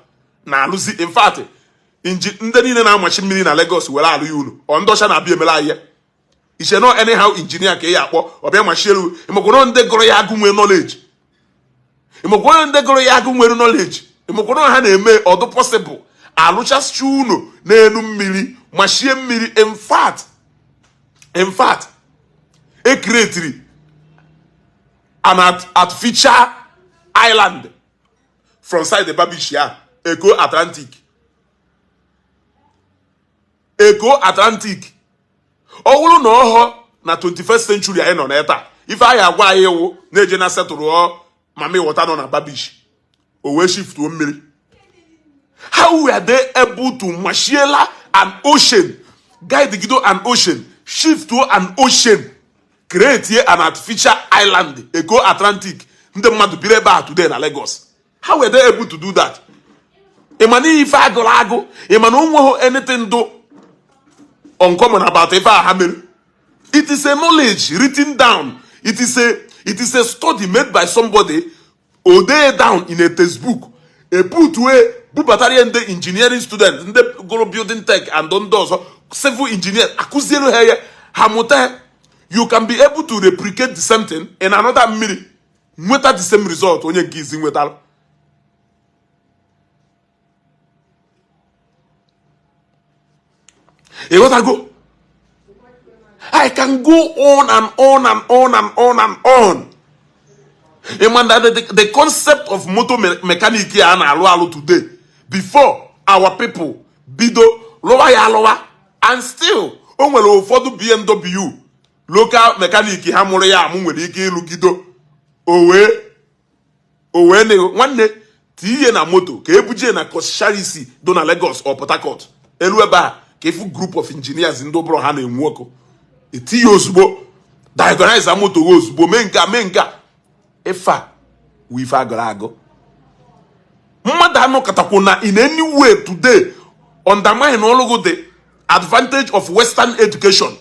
Speaker 1: Na aluzi in fact ndị niile na-amachi mmiri na Lagos were alụ ya unu. Ondocha na abịa emela ihe. Ishe no anyhow engineer ka ya akpọ obia machielu. Imogoro ndị gụrụ ya agụ nwe knowledge. Imogoro ndị gụrụ ya agụ nwere knowledge. Imogoro ha na-eme ọdụ possible. Alụchasị unu n'elu mmiri machie mmiri. In fact e create an artificial island from side the Babishia Eco Atlantic. Ọ wụrụ na ọhọ na 21st century anyị nọ na taa ife anyị agwa anyị ewu na-eje na setụrụ mami wọta nọ na Babish o wee shift o mmiri. How were they able to machiela an ocean, guide gido an ocean, shift to an ocean, create an artificial island, Eco Atlantic, ndị mmadụ biri ebe a today na Lagos? How were they able to do that? Imani ife agụrụ agụ, imani onweghị anything do uncommon about ife a mere. It is a knowledge written down. It is a study made by somebody or they down in a textbook. A put way bubatarian the engineering students, the go building tech and don't do civil engineers. Akuzielu here hamote. You can be able to replicate the same thing in another minute. Without the same result when you give without. I can go on and on and on and on and on. The concept of motor mechanic today, before our people, bido, lower, and still, for the BMW, local mechanic, hamorea, mumweke, lugido, one day, tinye na moto ka ebuje na kosharisi do na Lagos or Port Harcourt elu ebe a ka ifu group of engineers ndị bụrụ ha na-enwu ọkụ etinye ozugbo diagonalize moto ozugbo mee nka ife a wife agara agụ mmadụ anọkọtakwu na in any way today undermine ọlụgụ the advantage of Western education.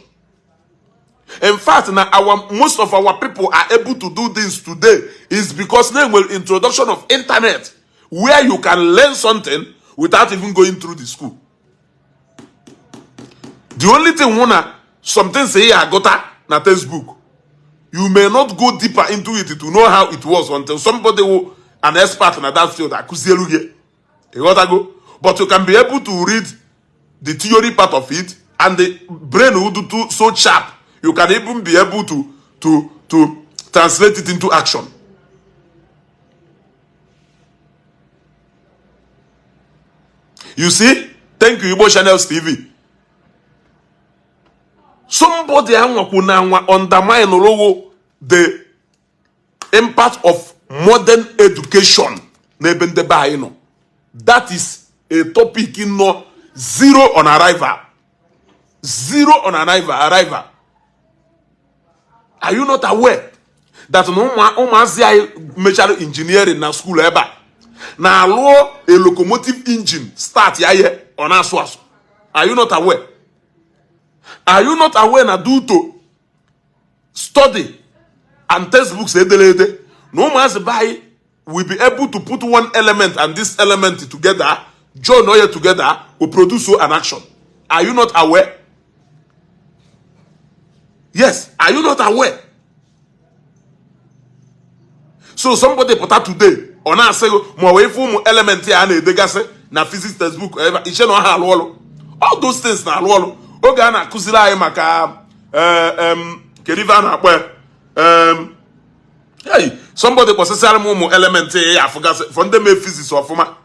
Speaker 1: In fact, now most of our people are able to do this today is because they will introduction of internet where you can learn something without even going through the school. The only thing wanna something say I got na textbook. You may not go deeper into it to know how it was until somebody who an expert in that field but you can be able to read the theory part of it and the brain will do so sharp. You can even be able to translate it into action. You see? Thank you, Igbo Channels TV. Somebody undermine the impact of modern education. That is a topic in no zero on arrival. Zero on arrival. Are you not aware that no mechanical engineering na school eba na allow a locomotive engine start here on aswaso? Are you not aware? Are you not aware na due to study and textbooks no man's by will be able to put one element and this element together, join all together, will produce so an action. Are you not aware? Yes, are you not aware? So somebody put out today on our say more way from element here and the na physics textbook all those things na alwolo oga na kuzira anyị maka keriva na akpa hey somebody processor mu element ya afuga for them physics ofuma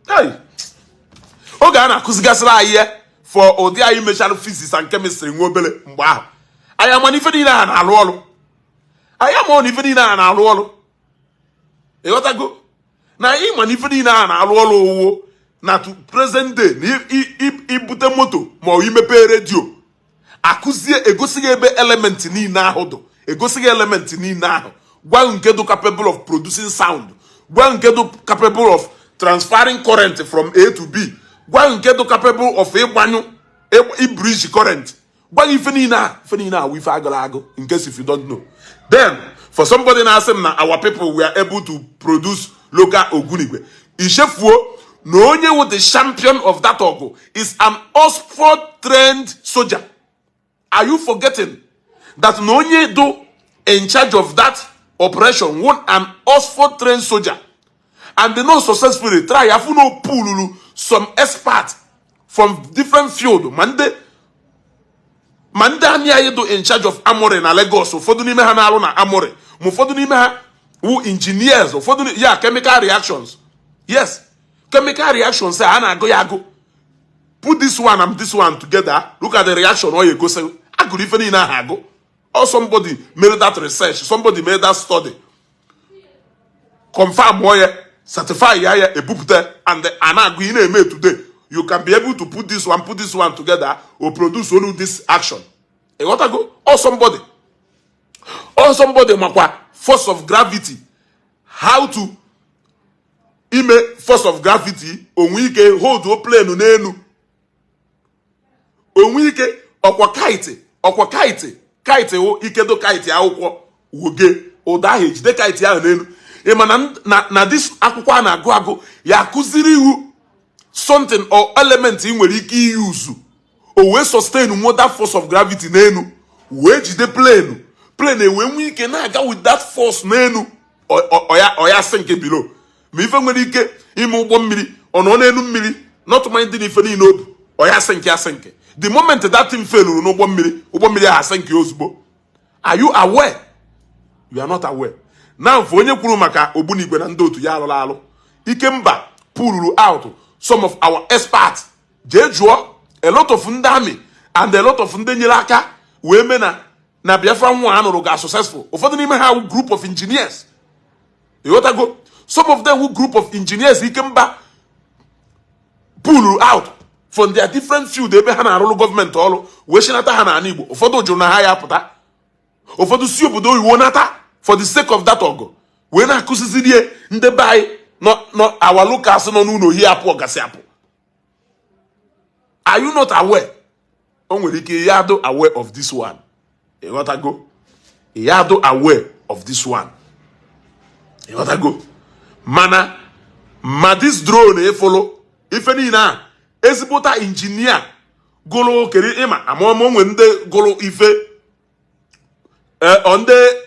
Speaker 1: hey oga na kuzigasira anyị for odi anyị mechara physics and chemistry nwobele mgbe ahụ anyị amanife na na alwolo anyị amanife na na alwolo go na imanife na na alwolo owo na to present day ibute moto ma o imepe radio akuzie egosighị ebe element niile ahụ do egosighị element niile ahụ gwa nke do capable of producing sound gwa nke do capable of transferring current from A to B gwa nke do capable of ịgbanyụ bridge current gwa ife niile we ife agara agụ in case if you don't know. Then for somebody na asem na our people were able to produce local ogunigwe ishefuo no onye with the champion of that ogo is an Oxford trained soldier. Are you forgetting that no onye do in charge of that operation won an Oxford trained soldier and they not successfully try have no pull some experts from different field mande anya do in charge of Amore na Lagos ụfọdụ n'ime ha na-arụ na Amore ma ụfọdụ n'ime ha who engineers ụfọdụ chemical reactions. Yes, chemical reactions say ana go ya go put this one and this one together, look at the reaction or you go say agụrụ ife niile ahụ agụ or somebody made that research, somebody made that study, confirm oye certify ya ebupute and the anagu ị na-eme today you can be able to put this one together or produce only this action. You got to go or somebody makwa force of gravity, how to ime force of gravity onwe ike hold o plane n'elu onwe ike ọkwa kite o ike do kite akwụkwọ woge ụda ahụ ejide kite ahụ n'elu ịma na this akwụkwọ a na-agụ ya akụziri iwu something or element ị nwere ike use o wee sustain that force of gravity n'elu wee jide plane enwe nwe ike na-aga with that force n'elu oya sink below. Ma ife nwere ike ime ụgbọ mmiri ọ nọ n'elu mmiri not mind dị n'ife niile obu oya sink the moment that thing fail n'ụgbọ mmiri ahụ sink ozugbo. Are you aware? You are not aware. Now for onye kwuru maka ogbunigwe na ndị otu ya alụrụ alụ Ikemba pull out some of our experts jee jụọ a lot of ndị army and a lot of ndị nyere aka wee mee na na Biafra nwa anụrụ ga successful. Ụfọdụ n'ime ha group of engineers. Ịghọtago? Some of them who group of engineers ikemba pull out from their different field ebe ha na-arụrụ gọọmenti ọrụ wee shinata ha n'ala Igbo. Ụfọdụ jụrụ na ha ya apụta. Ụfọdụ si obodo oyibo nata for the sake of that ọgụ wee na-akụzizirie ndị be anyị nọ awalukas nọ n'ụlọ ohi apụ ọgasị apụ. Are you not aware? O nwere ike ya do aware of this one. Ịghọtago? Ya do aware of this one. Ịghọtago? Ma this drone efolo ife niile a ezigbota injinia gụrụ keri ịma amụọmụ nwe ndị gụrụ ife on the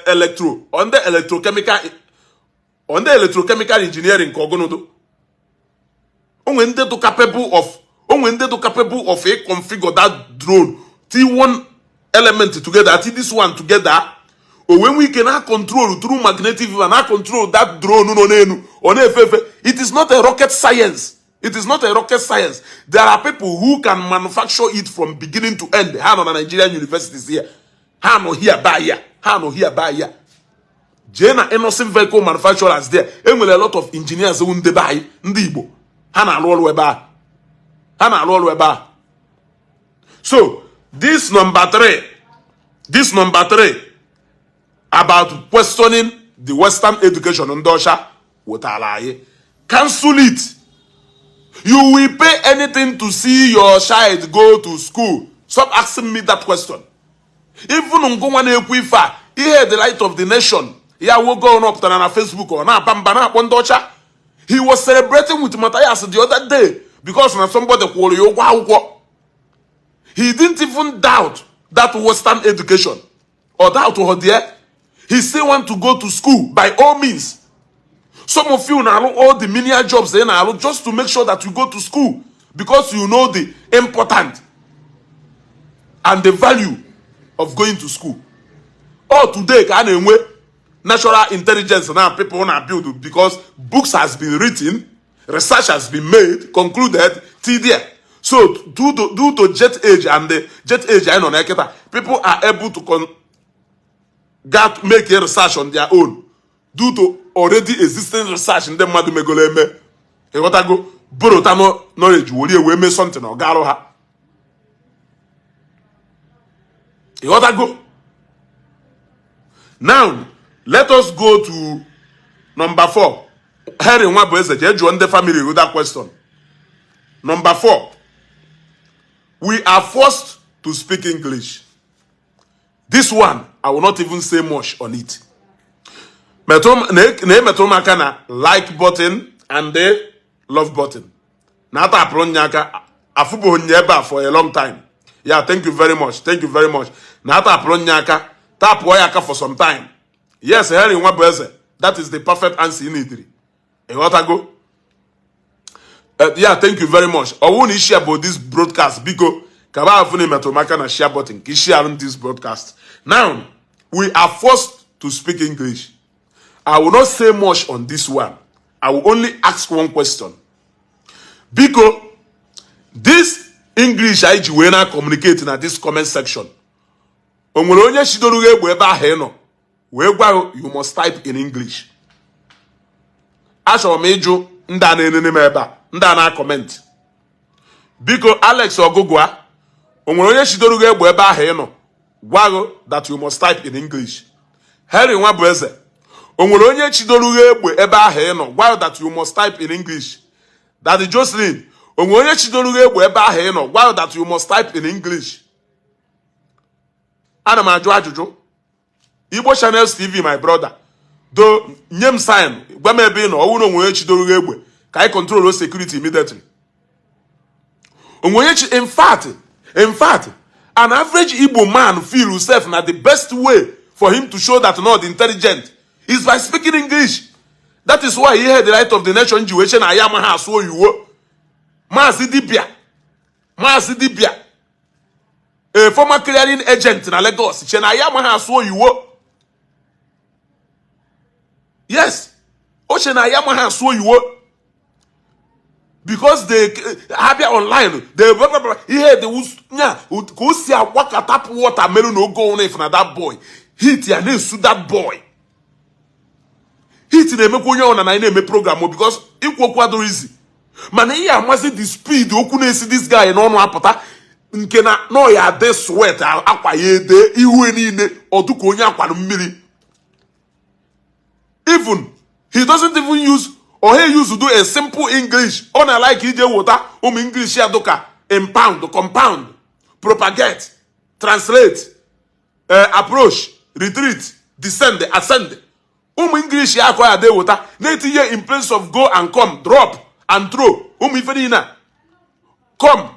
Speaker 1: electrochemical engineering ka ọgụnụdụ onwe ndị do capable of a configure that drone T1 element together this one together when we can control through magnetic field and control that drone no n'enu ọ na-efe. It is not a rocket science. It is not a rocket science. There are people who can manufacture it from beginning to end. Ha nọ na Nigerian universities here. Ha nọ here by here. Jena innocent vehicle manufacturers there. Enwere a lot of engineers who ndị be anyị ndị Igbo. Ha na-arụ ọrụ ebe a. So, this number three about questioning the Western education on Dosha, cancel it. You will pay anything to see your child go to school. Stop asking me that question. Even Ngongwane he had the light of the nation. He will go up on Facebook or na Bambana Dosha. He was celebrating with Mathias the other day because somebody he didn't even doubt that Western education or doubt her there. He still want to go to school by all means. Some of you now all the menial jobs they now just to make sure that you go to school because you know the important and the value of going to school. Oh, today can we natural intelligence now people want to build because books has been written, research has been made, concluded, TDA. So due to jet age and the jet age I know people are able to make a research on their own due to already existing research in the madu megoleme. E what I go borrow knowledge we make something or garo ha. E what I go. Now let us go to number 4. Harry Nwabweze join the family with that question. Number 4. We are forced to speak English. This one, I will not even say much on it. Metomaka like button and the love button. Nata apronyaka afubo nyeba for a long time. Yeah, thank you very much. Nata apronyaka tap wayaka for some time. Yes, Harry Nwabweze. That is the perfect answer in it. What I go? Yeah, thank you very much. I won't share about this broadcast because Kaba Afuni Metomaka na share button. Share this broadcast. Now, we are forced to speak English. I will not say much on this one. I will only ask one question. Because this English I will not communicate in this comment section. You must type in English. I shall make you ndana comment. Because Alex Ogugwa, that you must type in English. Harry Nwabweze, that you must type in English. That is Jocelyn, that you must type in English. Anama Joajujo, Igbo Channels TV, my brother. Though nyem sign, can I control those security immediately? In fact, an average Igbo man feel himself that the best way for him to show that not intelligent is by speaking English. That is why he had the right of the nation Jewish and Ayamaha so you were. Masidibia. A former clearing agent in Lagos. Ayamaha so you were. Yes. Ayamaha so you were. because they have online they here they go see a waka tap water melon no go on if na that boy hit ya na su that boy hit na emekwa onye ona na eme program because ikwu adoro easy mana ihe amazi the speed okwu na esi this guy na onu apụta nke na no ya dey sweat akwa ya ede ihu niile oduka onye akwa mmiri. Even he doesn't even use or he used to do a simple English. On a like ije water, English ya doka impound, compound, propagate, translate, approach, retreat, descend, ascend. English ya kwa de water. Neti ye in place of go and come, drop and throw. Ifedina come.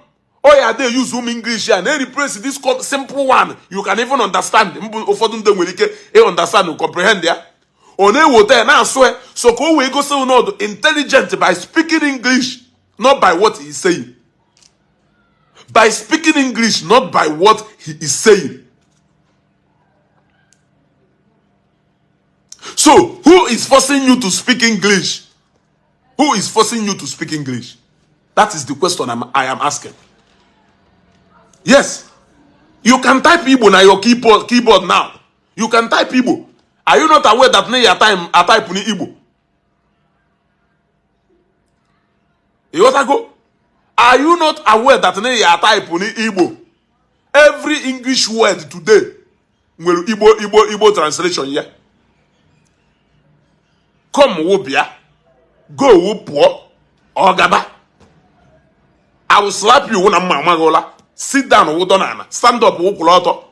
Speaker 1: Oh yeah, they use English and they replace this simple one. You can even understand. Understand and comprehend ya. On a water now swear so go we go so no intelligent by speaking English, not by what he's saying. By speaking English, not by what he is saying. So who is forcing you to speak English? Who is forcing you to speak English? That is the question I am asking. Yes, you can type Igbo na your keyboard now. You can type Igbo. Are you not aware that I type in Igbo? Are you not aware that I type in Igbo? Every English word today will Igbo translation here. Come wobia, go wopo, ogaba. I will slap you when I'm mamagola. Sit down, wodonana. Stand up, wokuloto.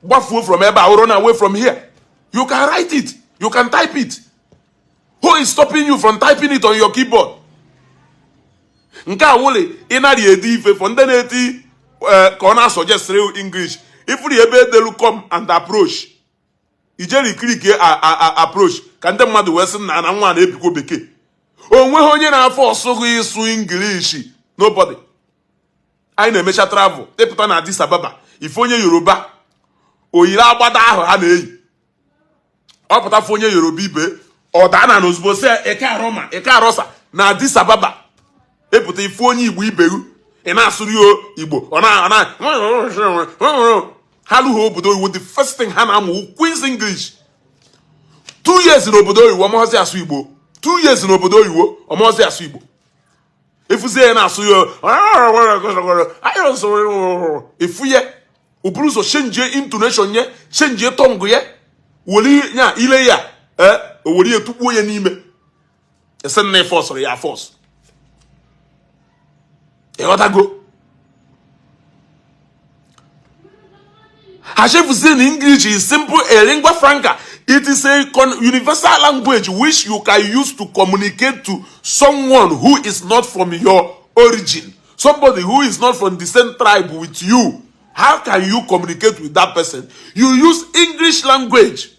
Speaker 1: Wafu from Eba or run away from here. You can write it. You can type it. Who is stopping you from typing it on your keyboard? Nka wole inari edife fondeneti kona suggest real English. If we ebe they come and approach. Ijeri click approach. Can them mad wesen na nwa na ebiko beke. Onwe onye na afọ osogo isu English. Nobody. I na-emecha travel. Deputa na Addis Ababa. If onye Yoruba oyiri agbada ahụ ha na-eyi ọ pụta fụ onye Yoruba ibe ọ daa na n'ozugbo sị eke arọma eke arọsa na Addis Ababa epụta ifu onye Igbo iberu ị na-asụrụ Igbo ọ na ha lụghị obodo oyibo. The first thing ha na-amụ Queen's English. 2 years n'obodo oyibo ọmụghọzi asụ Igbo. 2 years n'obodo oyibo ọmụghọzi asụ Igbo. Efuzie ya na-asụ efu ye uburuzo change intonation ye change tongue ye woli nya ile ya woli etupuo ye n'ime ese na force ya force go hashefu in English is simple a lingua franca. It is a universal language which you can use to communicate to someone who is not from your origin, somebody who is not from the same tribe with you. How can you communicate with that person? You use English language.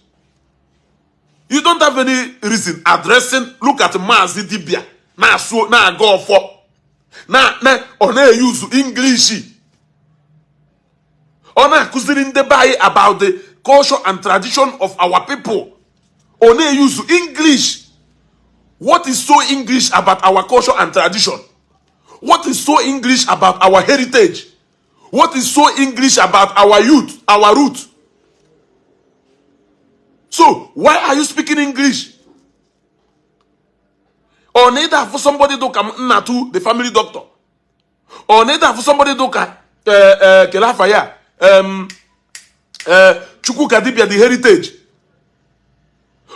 Speaker 1: You don't have any reason addressing. Look at Mazi Dibia. Na go for. Na use English. Ona kuzirin debate about the culture and tradition of our people. Ona use English. What is so English about our culture and tradition? What is so English about our heritage? What is so English about our youth, our root? So, why are you speaking English? Or neither for somebody to come to the family doctor. Or neither for somebody to come Kelafaya, Chukukadibia, the heritage.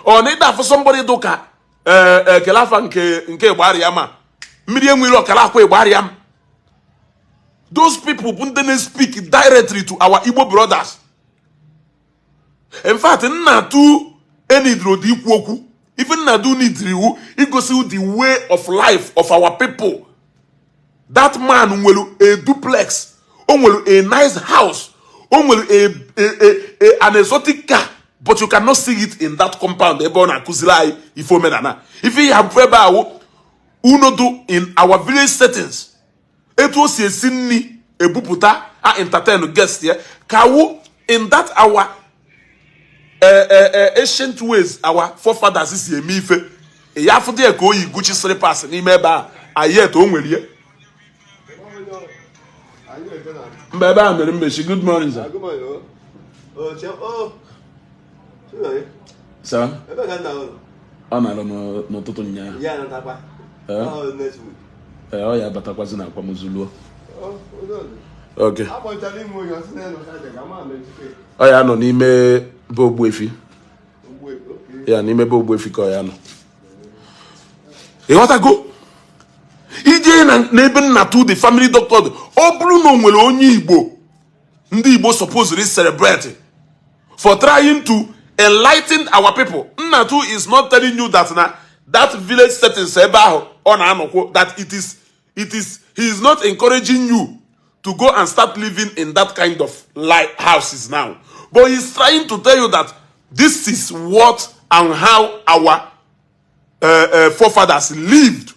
Speaker 1: Or neither for somebody to come Kelafan nke Bariama. Medium will Kalakwe Bariam. Those people wouldn't speak directly to our Igbo brothers. In fact, Natu any drodi kwoku, even Nadu nidriwu, it goes to the way of life of our people. That man will a duplex, will a nice house, will an exotic car, but you cannot see it in that compound. If you have ever unodo in our village settings. It was a sinni a buputa entertain guest here. Kawu in that our ancient ways, our forefathers is a mife. ya fụta ya ka o yi Gucci slippers n'ime ebe a ayet o nwere ihe mba ebe a mere mmechi. Good morning sir. Sir? Ọ nara n'ụtụtụ ụnyaahụ. Ọ ya batakwazi na akwamozu luo. Okay. Ọ ya nọ n'ime be Ogbuefi. Ya n'ime be Ogbuefi ka ọ ya nọ. Ịghọtago? Ije n'ebe nnatu the family doctor ọ bụrụ na o nwere onye Igbo ndị Igbo supposedly celebrate for trying to enlighten our people. Nnatu is not telling you that that village settings ebe ahụ ọ na-anọkwo that he is not encouraging you to go and start living in that kind of houses now, but he's trying to tell you that this is what and how our forefathers lived.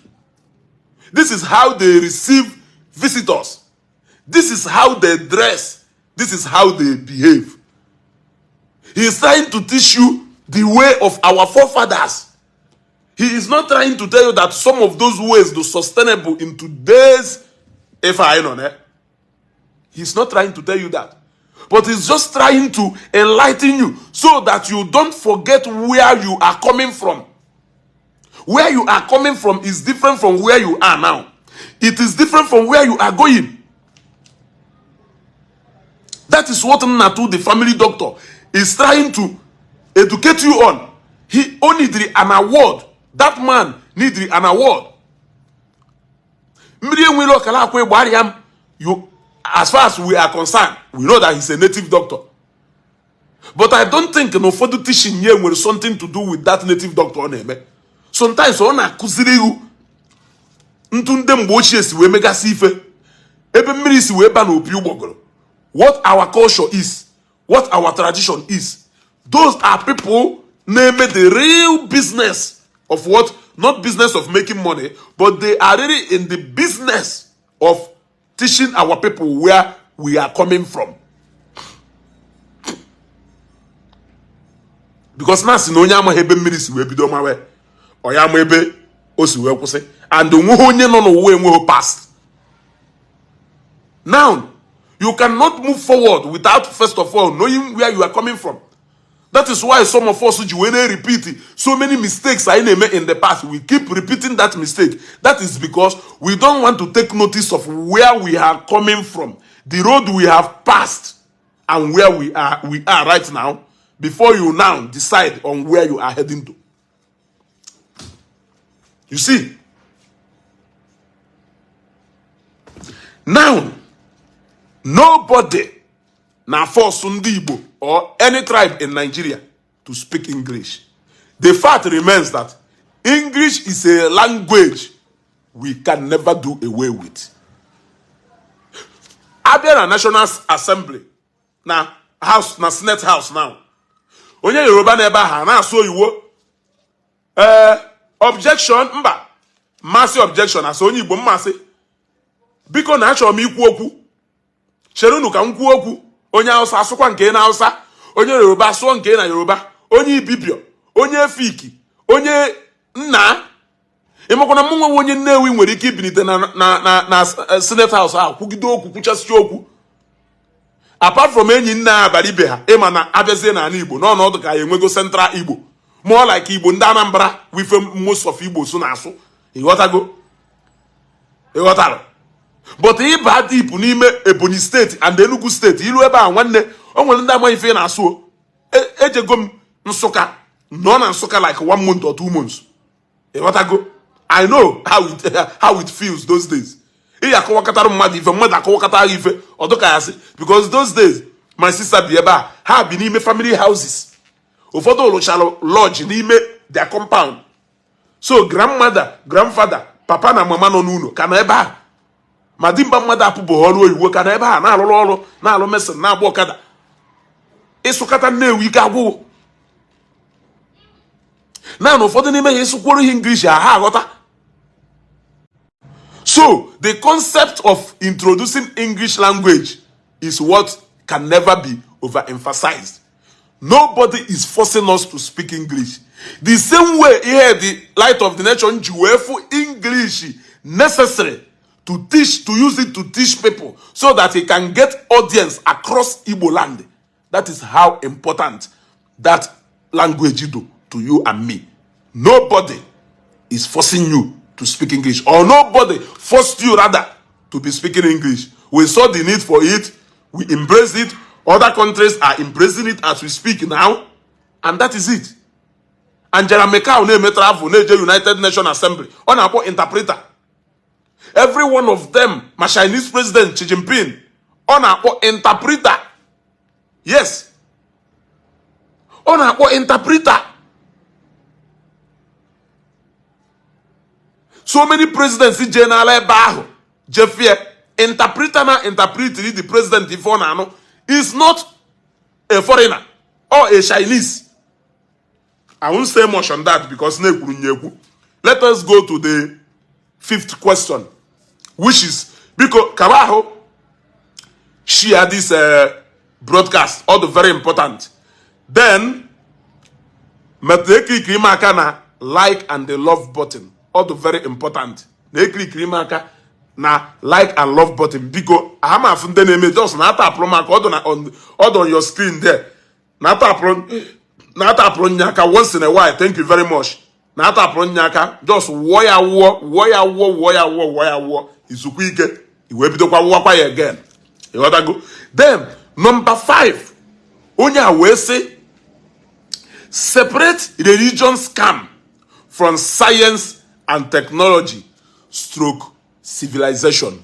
Speaker 1: This is how they receive visitors. This is how they dress. This is how they behave. He is trying to teach you the way of our forefathers. He is not trying to tell you that some of those ways are sustainable in today's FIN. He's not trying to tell you that. But he's just trying to enlighten you so that you don't forget where you are coming from. Where you are coming from is different from where you are now. It is different from where you are going. That is what Nnatu, the family doctor, is trying to educate you on. He only needed an award. That man needed an award. As far as we are concerned, we know that he's a native doctor. But I don't think no further teaching here will something to do with that native doctor. Sometimes on a kuziriu ntunde mbochi esi we mega sife ebe mmiri si we ba na opi ugbogoro. What our culture is, what our tradition is, those are people name the real business of what, not business of making money, but they are really in the business of teaching our people where we are coming from. Because now si no nyama hebe mmiri si we bido mawe oya ma ebe o si we kwụsị and onwe onye nọ n'ụwa enwe past. Now you cannot move forward without first of all knowing where you are coming from. That is why some of us when they repeat so many mistakes I made in the past, we keep repeating that mistake. That is because we don't want to take notice of where we are coming from, the road we have passed, and where we are right now, before you now decide on where you are heading to. You see? Now, nobody now force Ndi Igbo or any tribe in Nigeria to speak English. The fact remains that English is a language we can never do away with. Abia National Assembly now house na Senate House now. Onye Yoruba neba ha na so iwo objection mba massive objection as onye Igbo mmasi biko na achọ m ikwu okwu cherunu ka m kwuo okwu. Onye Hausa asụkwa nke na Hausa, onye Yoruba asụọ nke na Yoruba, onye Ibibio, onye Efiki, onye nna ịmakwana mụ nwe onye Nnewi nwere ike ibinite na Senate House ahụ kwugide okwu kwuchasị okwu. Apart from enyi nna abalị be ha ịma na abịazie na ala Igbo n'ọnọdụ ka enwego Central Igbo, more like Igbo ndị Anambra with most of Igbo so na-asụ. Ịghọtago? Ịghọtara? But ịba deep n'ime Ebonyi State and Enugu State ilu ebe a nwanne o nwere ndị ama ife na-asụ ejego m Nsụka nọ na Nsụka like 1 month or 2 months. Ịghọtago? I know how it feels those days. Iya akọwakọtara mmadụ ife mmadụ akọwakọtara ife ọdụka ya sị because those days my sister bi ebe a ha bi n'ime family houses. Ụfọdụ ụlụchara lodge n'ime their compound. So grandmother, grandfather, papa na mama nọ n'ụlọ ka na ebe a. Ma dimba mmadụ apụbụ ọrụ oyibo ka na ebe a na-alụrụ ọrụ na-alụ mesin na-agba ọkada ịsụkata Nnewi ike agwụ na ụfọdụ n'ime ha ịsụkworo ihe English ha aghọta. So the concept of introducing English language is what can never be overemphasized. Nobody is forcing us to speak English. The same way here the Light of the Nation for English necessary to teach, to use it to teach people so that he can get audience across Igbo land. That is how important that language is to you and me. Nobody is forcing you to speak English, or nobody forced you rather to be speaking English. We saw the need for it. We embraced it. Other countries are embracing it as we speak now. And that is it. Angela Merkel na travel na United Nations Assembly. On our interpreter. Every one of them, my Chinese president Xi Jinping, on our interpreter. Yes. On our interpreter. So many presidents in General Baho, Jeffie, interpreter na interpreter the president before now is not a foreigner or a Chinese. I won't say much on that because let us go to the 5th question, which is because Kabaho share this broadcast, all the very important. Then Mathias Ezeaku like and the love button, all the very important. They click na like and love button because I'm a funde name just na tap on your screen there. Na tap nyaka once in a while. Thank you very much. Na tap nyaka just warrior izukwike iwe bidokwa wakwa again. You want to go? Then number 5. Onya we say separate religion scam from science and technology stroke civilization.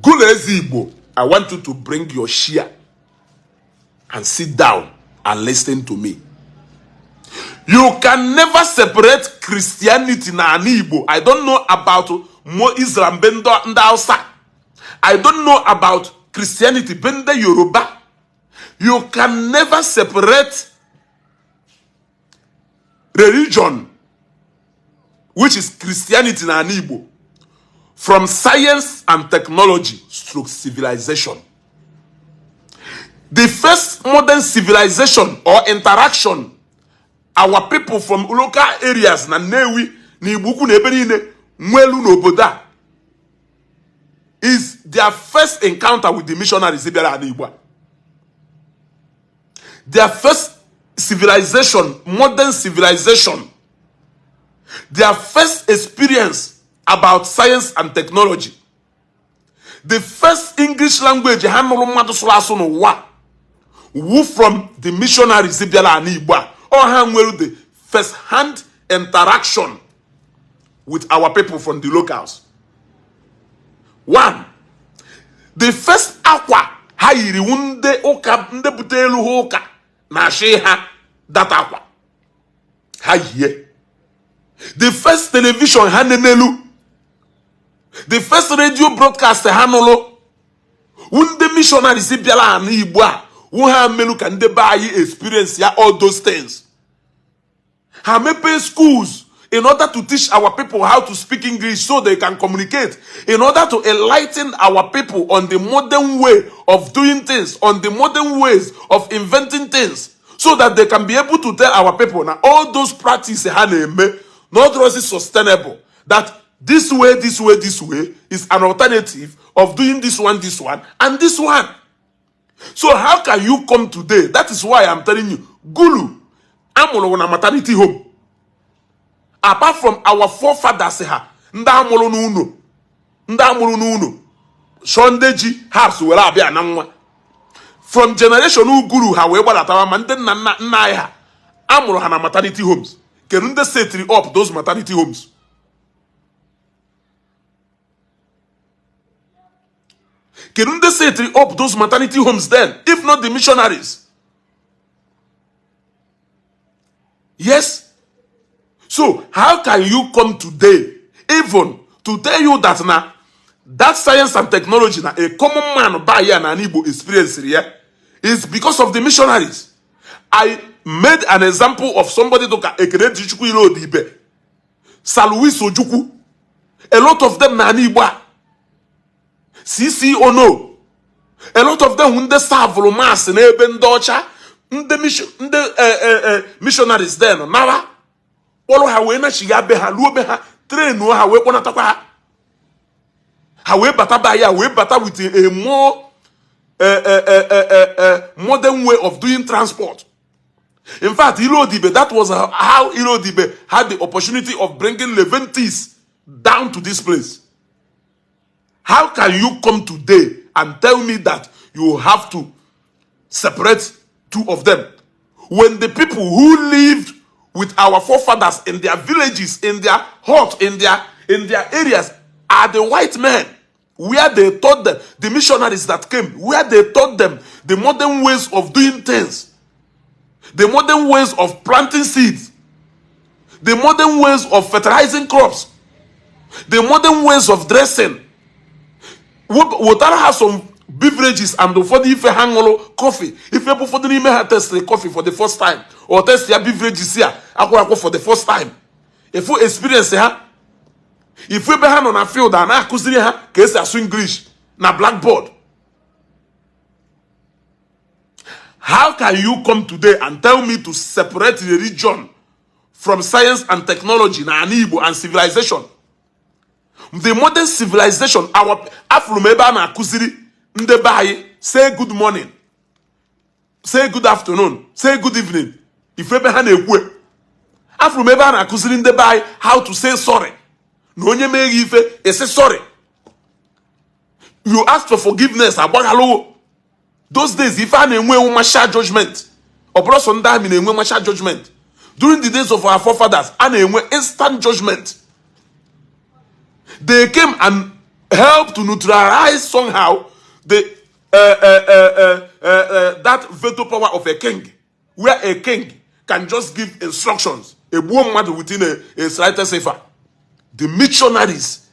Speaker 1: Ndi Igbo, I want you to bring your share and sit down and listen to me. You can never separate Christianity na Igbo. I don't know about Mo Islam bendo ndausa. I don't know about Christianity bende Yoruba. You can never separate religion, which is Christianity na Igbo, from science and technology stroke civilization. The first modern civilization or interaction our people from local areas na Newi, Nibuku, Neberine, Mwelu, Noboda is their first encounter with the missionaries. Their first civilization, modern civilization, their first experience about science and technology, the first English language who from the missionaries or the first hand interaction with our people from the locals. 1. The first aqua hayiri wunde oka nde butelu hoka na sheha that aqua haye. The first television hanenelu, the first radio broadcast hanolo wunde missionaries biala na Igbo a wo ha melu kan de bayi experience ya all those things. Ha mepe schools in order to teach our people how to speak English so they can communicate, in order to enlighten our people on the modern way of doing things, on the modern ways of inventing things, so that they can be able to tell our people now all those practices not really sustainable, that this way is an alternative of doing this one, and this one. So how can you come today? That is why I'm telling you, Gulu, I'm on a maternity home. Apart from our forefathers, Ndamolo Nuno, Shondeji, Habs, Welabia, Namwa. From generation Guru, however, that our man then Naya, Amolo Hana maternity homes. Can they set up those maternity homes? Can they set up those maternity homes then, if not the missionaries? Yes. So how can you come today even to tell you that now that science and technology na a common man by an Igbo experience here is because of the missionaries? I made an example of somebody to Saluis Ojuku. A lot of them na Igbo. CC Ono. A lot of them when they serve mass in Eben Docha, missionaries then nawa kpọrọ ha wee nachiga be ha luo be ha trenu ha wee kpọnatakwa ha wee bata ba ya wee bata with a more modern way of doing transport. In fact, Iri, that was how Iri had the opportunity of bringing Leventis down to this place. How can you come today and tell me that you have to separate two of them when the people who lived with our forefathers in their villages, in their huts, in their areas are the white men, where they taught them, the missionaries that came, where they taught them the modern ways of doing things, the modern ways of planting seeds, the modern ways of fertilizing crops, the modern ways of dressing. Without have some beverages and for the if hangolo coffee, if you for the name test the coffee for the first time or test your beverages here, for the first time. If you experience if we be on a field and I could case as English na blackboard. How can you come today and tell me to separate the religion from science and technology na Igbo and civilization? The modern civilization, our Afromeba na Kusiri, Ndebai, say good morning, say good afternoon, say good evening. If we be Afromeba na Kusiri Ndebai, how to say sorry. No nye me ife, say sorry. You ask for forgiveness, abagalo. Those days, if I name masha judgment, or person die in a masha judgment. During the days of our forefathers, I name instant judgment. They came and helped to neutralize somehow the that veto power of a king, where a king can just give instructions, a woman within a slightest safer. The missionaries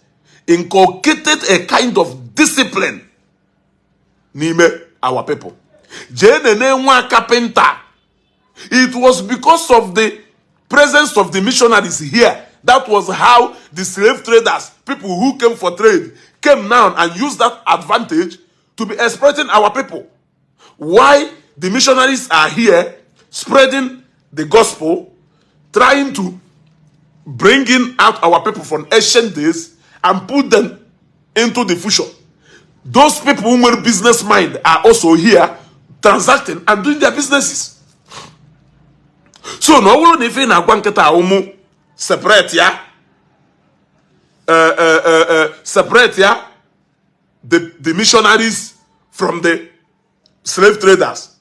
Speaker 1: inculcated a kind of discipline. Nime our people. Carpenter. It was because of the presence of the missionaries here. That was how the slave traders, people who came for trade, came now and used that advantage to be exploiting our people. Why the missionaries are here spreading the gospel, trying to bring in out our people from ancient days and put them into the future. Those people who were business mind are also here transacting and doing their businesses. So no one if in a umu separate ya separate ya the missionaries from the slave traders.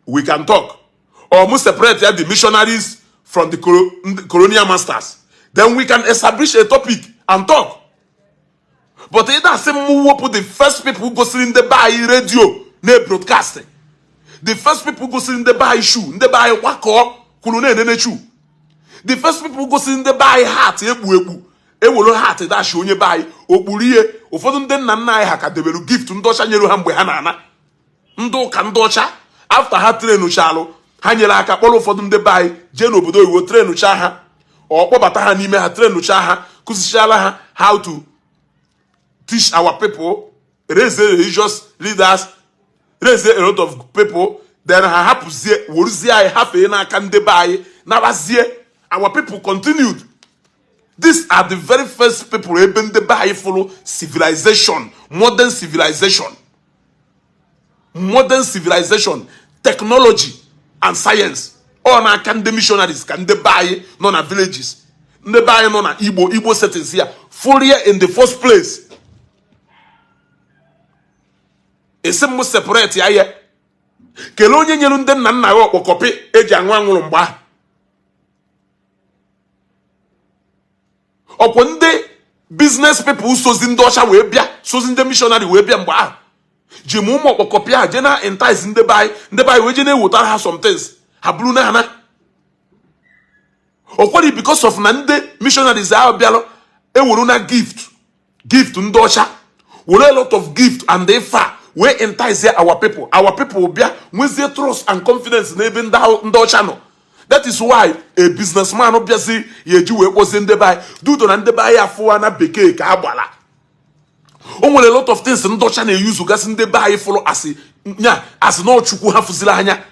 Speaker 1: We can talk. Or must separate ya the missionaries from the colonial masters. Then we can establish a topic and talk. But it doesn't move up the first people who go in the buy radio, ne broadcasting. The first people who go in the buy shoe, in the buy wako, kulune ne shoe. The first people who go in the buy hat, ebu ewolo hat that show nye buy oburie. Ufodun den na nna ha ka debelu gift ndosha nyelu ha mgbe ha na ana. Ndo ka ndosha after ha train chalo, ha nyere aka kpolo ufodun ndị buy je n'obodo iwo train cha ha. Or kpọbata ha n'ime ha train cha ha, kusichala ha how to teach our people, raise the religious leaders, raise a lot of people. Then our people continued. These are the very first people who follow civilization, modern civilization, technology and science. All our missionaries can they buy non villages, they buy non Igbo settings here, fully in the first place. Ese mo separate ya ye kele onye nyelu ndị nna nna ya okpokọpi eji anwụ anwụrụ mgba ọkwọ ndị business people sozi ndị ọcha wee bịa sozi ndị missionary wee bịa mgbe ahụ ji ma ụmụ okpokọpi a je na entice ndị bai wee je na-ewetara ha some things ha buru na hana ọkwọrị because of na ndị missionaries ahụ bịalụ ewuru na gift ndị ọcha were a lot of gift and they far we entice our people will be with their trust and confidence in even the channel. That is why a businessman obviously ye do was in the buy do and the buy for an beke kabala. Only a lot of things in the channel use to gas in the buy follow as no chuku hafuzilanya.